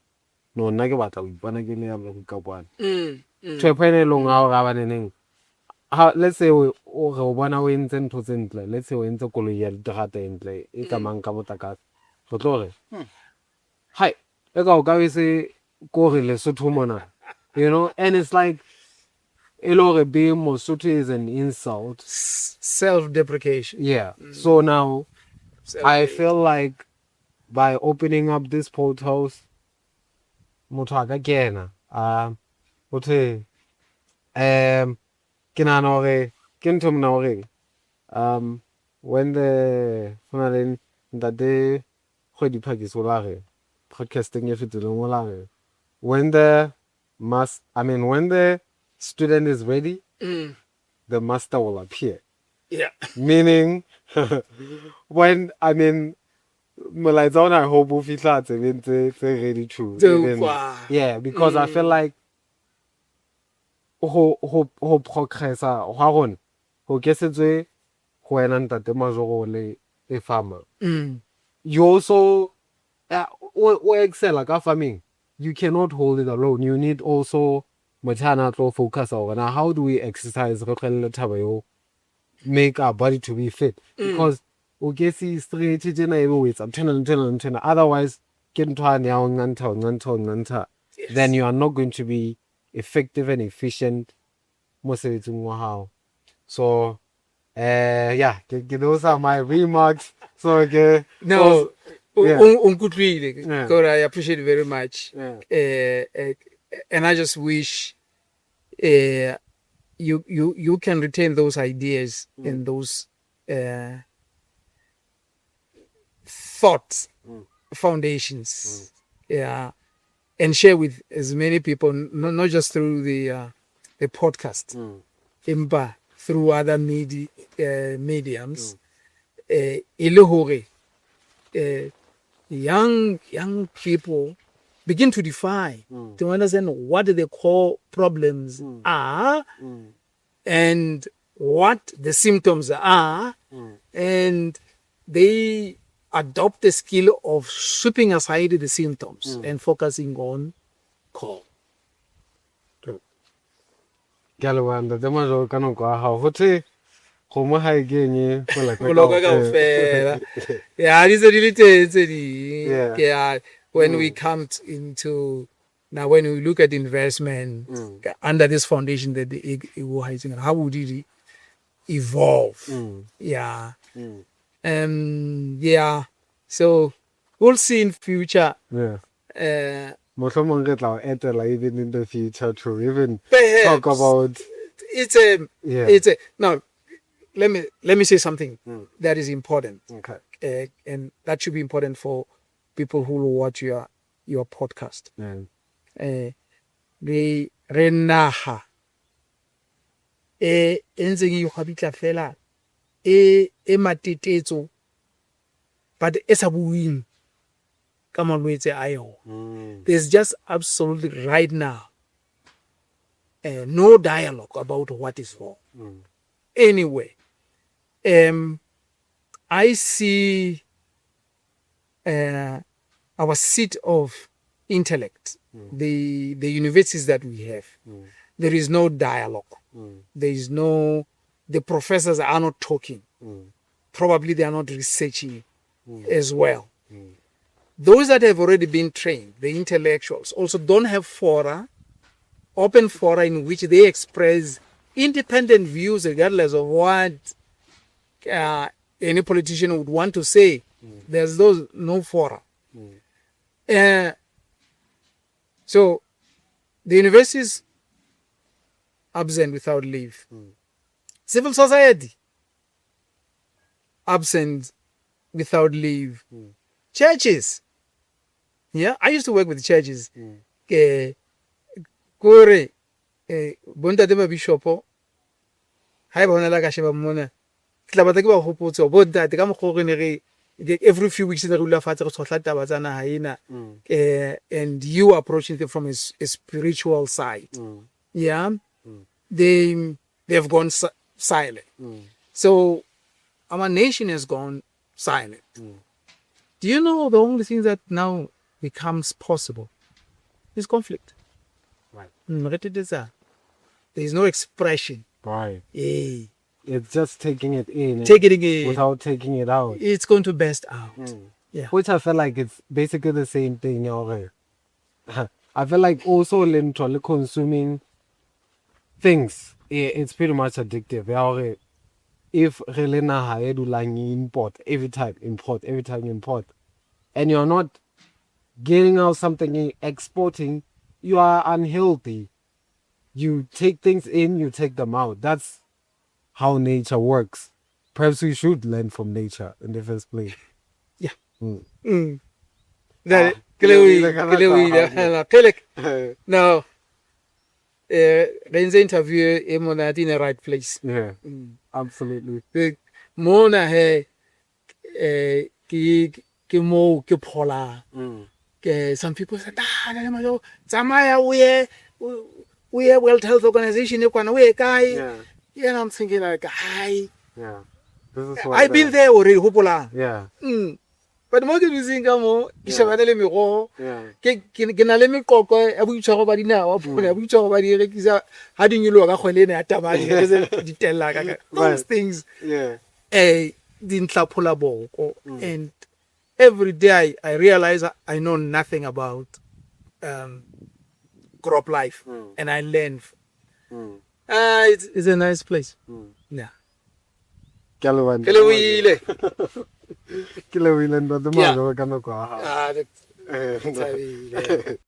Speaker 1: no, nna ke batla ho ipona ke le Amerika kwana, to a point e leng ha o ra baneneng ha, let's say o re o bona o entse ntho tse ntle, let's say o entse koloi ya diterata e ntle e tsamayang ka motlakase, re tlo re hai, e ka o ka be se ko re Lesotho mona, and it's like e le hore being Mosotho is an insult.
Speaker 2: Self-deprecation.
Speaker 1: Yeah, so now I
Speaker 2: Self-hate.
Speaker 1: Feel like by opening up these portals, motho a ka kena a ho thwe ke nahana hore ke ntho mona horeng when the ho na le ntate Kgwedi Phakisi o la re podcasting e fetileng, o la re when the mas I mean, when the student is ready, the master will appear. Meaning when, I mean, molaetsa ona, I hope o fihla tsebeng tse ready to
Speaker 2: Tse
Speaker 1: even
Speaker 2: utlwang.
Speaker 1: Yeah, because I feel like ho progressa hwa rona ho ke setswe ho wena ntate Majoro le e farmer. You also o excela ka farming, you cannot hold it alone. You need also motho ana tlo focus hore na how do we exercise, re tlohelle thaba eo, make our body to be fit, because o ke se stretch tjena ebe o etsa nthwena le nthwena le nthwena, otherwise ke ntho ane ya ho nqantha, ho nqantha, ho nqantha, then you are not going to be effective and efficient mosebetsing wa hao. So yeah, ke those are my remarks. So ke
Speaker 2: No,
Speaker 1: Yeah.
Speaker 2: o nkutlwile.
Speaker 1: Yeah.
Speaker 2: God, I appreciate it very much. And I just wish you can retain those ideas and those thoughts, foundations, yeah, and share with as many people, not just through the podcast, empa through other mediums, e le hore Young people begin to define, to understand what the core problems are and what the symptoms are, and they adopt the skill of sweeping aside the symptoms and focusing on core.
Speaker 1: Ke a leboha, Ntate Majoro, ka nako ya hao. Ho thwe kgomo ha e kenye
Speaker 2: bolokwe kaofela. Ya, di se di le teng tse ding. Ke a when we come into now, when we look at investment under this foundation that the how would it evolve? Yeah. Yeah. So we'll see in future.
Speaker 1: Mohlomong re tla o etela even in the future to even
Speaker 2: Perhaps.
Speaker 1: talk about
Speaker 2: It's a it's a now let me say something that is important. And that should be important for people who will watch your podcast. Re naha e ntseng e ikgwabitla fela e matetetso, but e sa buing ka malwetse a yona. There's just absolutely right now no dialogue about what is wrong. Anyway, I see our seat of intellect, the universities that we have, there is no dialogue. There is no, the professors are not talking. Probably they are not researching as well. Those that have already been trained, the intellectuals, also don't have fora, open fora in which they express independent views regardless of what any politician would want to say. There's those no fora. So the universities absent without leave. Civil society absent without leave. Churches. Yeah, I used to work with churches. Ke kore bontate ba bishopo ha e bona la ka sheba mona, ke tla batla ke ba hopotse hore bontate ka mokgwa o re ne re every few weeks ne re dula fatshe re tshohla taba tsa naha ena, and you approaching it from a spiritual side. Yeah, they've gone silent. So our nation has gone silent. Do you know the only thing that now becomes possible is conflict? Re tetetsana. There is no expression.
Speaker 1: It's just taking it in
Speaker 2: Take it in.
Speaker 1: Without taking it out.
Speaker 2: It's going to burst out. Yeah.
Speaker 1: Which I feel like it's basically the same thing. Ya. I feel like also literally consuming things, it's pretty much addictive. Ya hore if re le naha e dulang e import every time, import every time, import, and you're not getting out something and exporting, you are unhealthy. You take things in, you take them out. That's how nature works. Perhaps we should learn from nature in the first place.
Speaker 2: That
Speaker 1: Ah,
Speaker 2: ke le
Speaker 1: ke
Speaker 2: ke le o ile kgelek. No. Re entse interview e monate in the right place.
Speaker 1: Yeah, absolutely.
Speaker 2: Mona he ke mo ke pholang. Ke some people say, "Ah, Ntate Majo, tsamaya o ye World Health Organization e kwana o ye kae?" Yeah, and I'm thinking like, hi.
Speaker 1: Yeah. This is what
Speaker 2: I've been there already, hopolang. But mo ke dutseng ka mo, ke shebane le meroho. Ke na le meqoqo ya boitshwaro ba dinawa, ya boitshwaro ba di rekisa ha di nyoloha ka kgwele ena ya tamati, ke se di tella ka those things. Di ntlaphola boko, and every day I realize I know nothing about crop life, and I learn. It's a nice place. Yeah.
Speaker 1: Ke a leboha,
Speaker 2: Ke lebohile.
Speaker 1: Ke lebohile, Ntate Majoe, ka nako ya hao.
Speaker 2: Ah, thabile.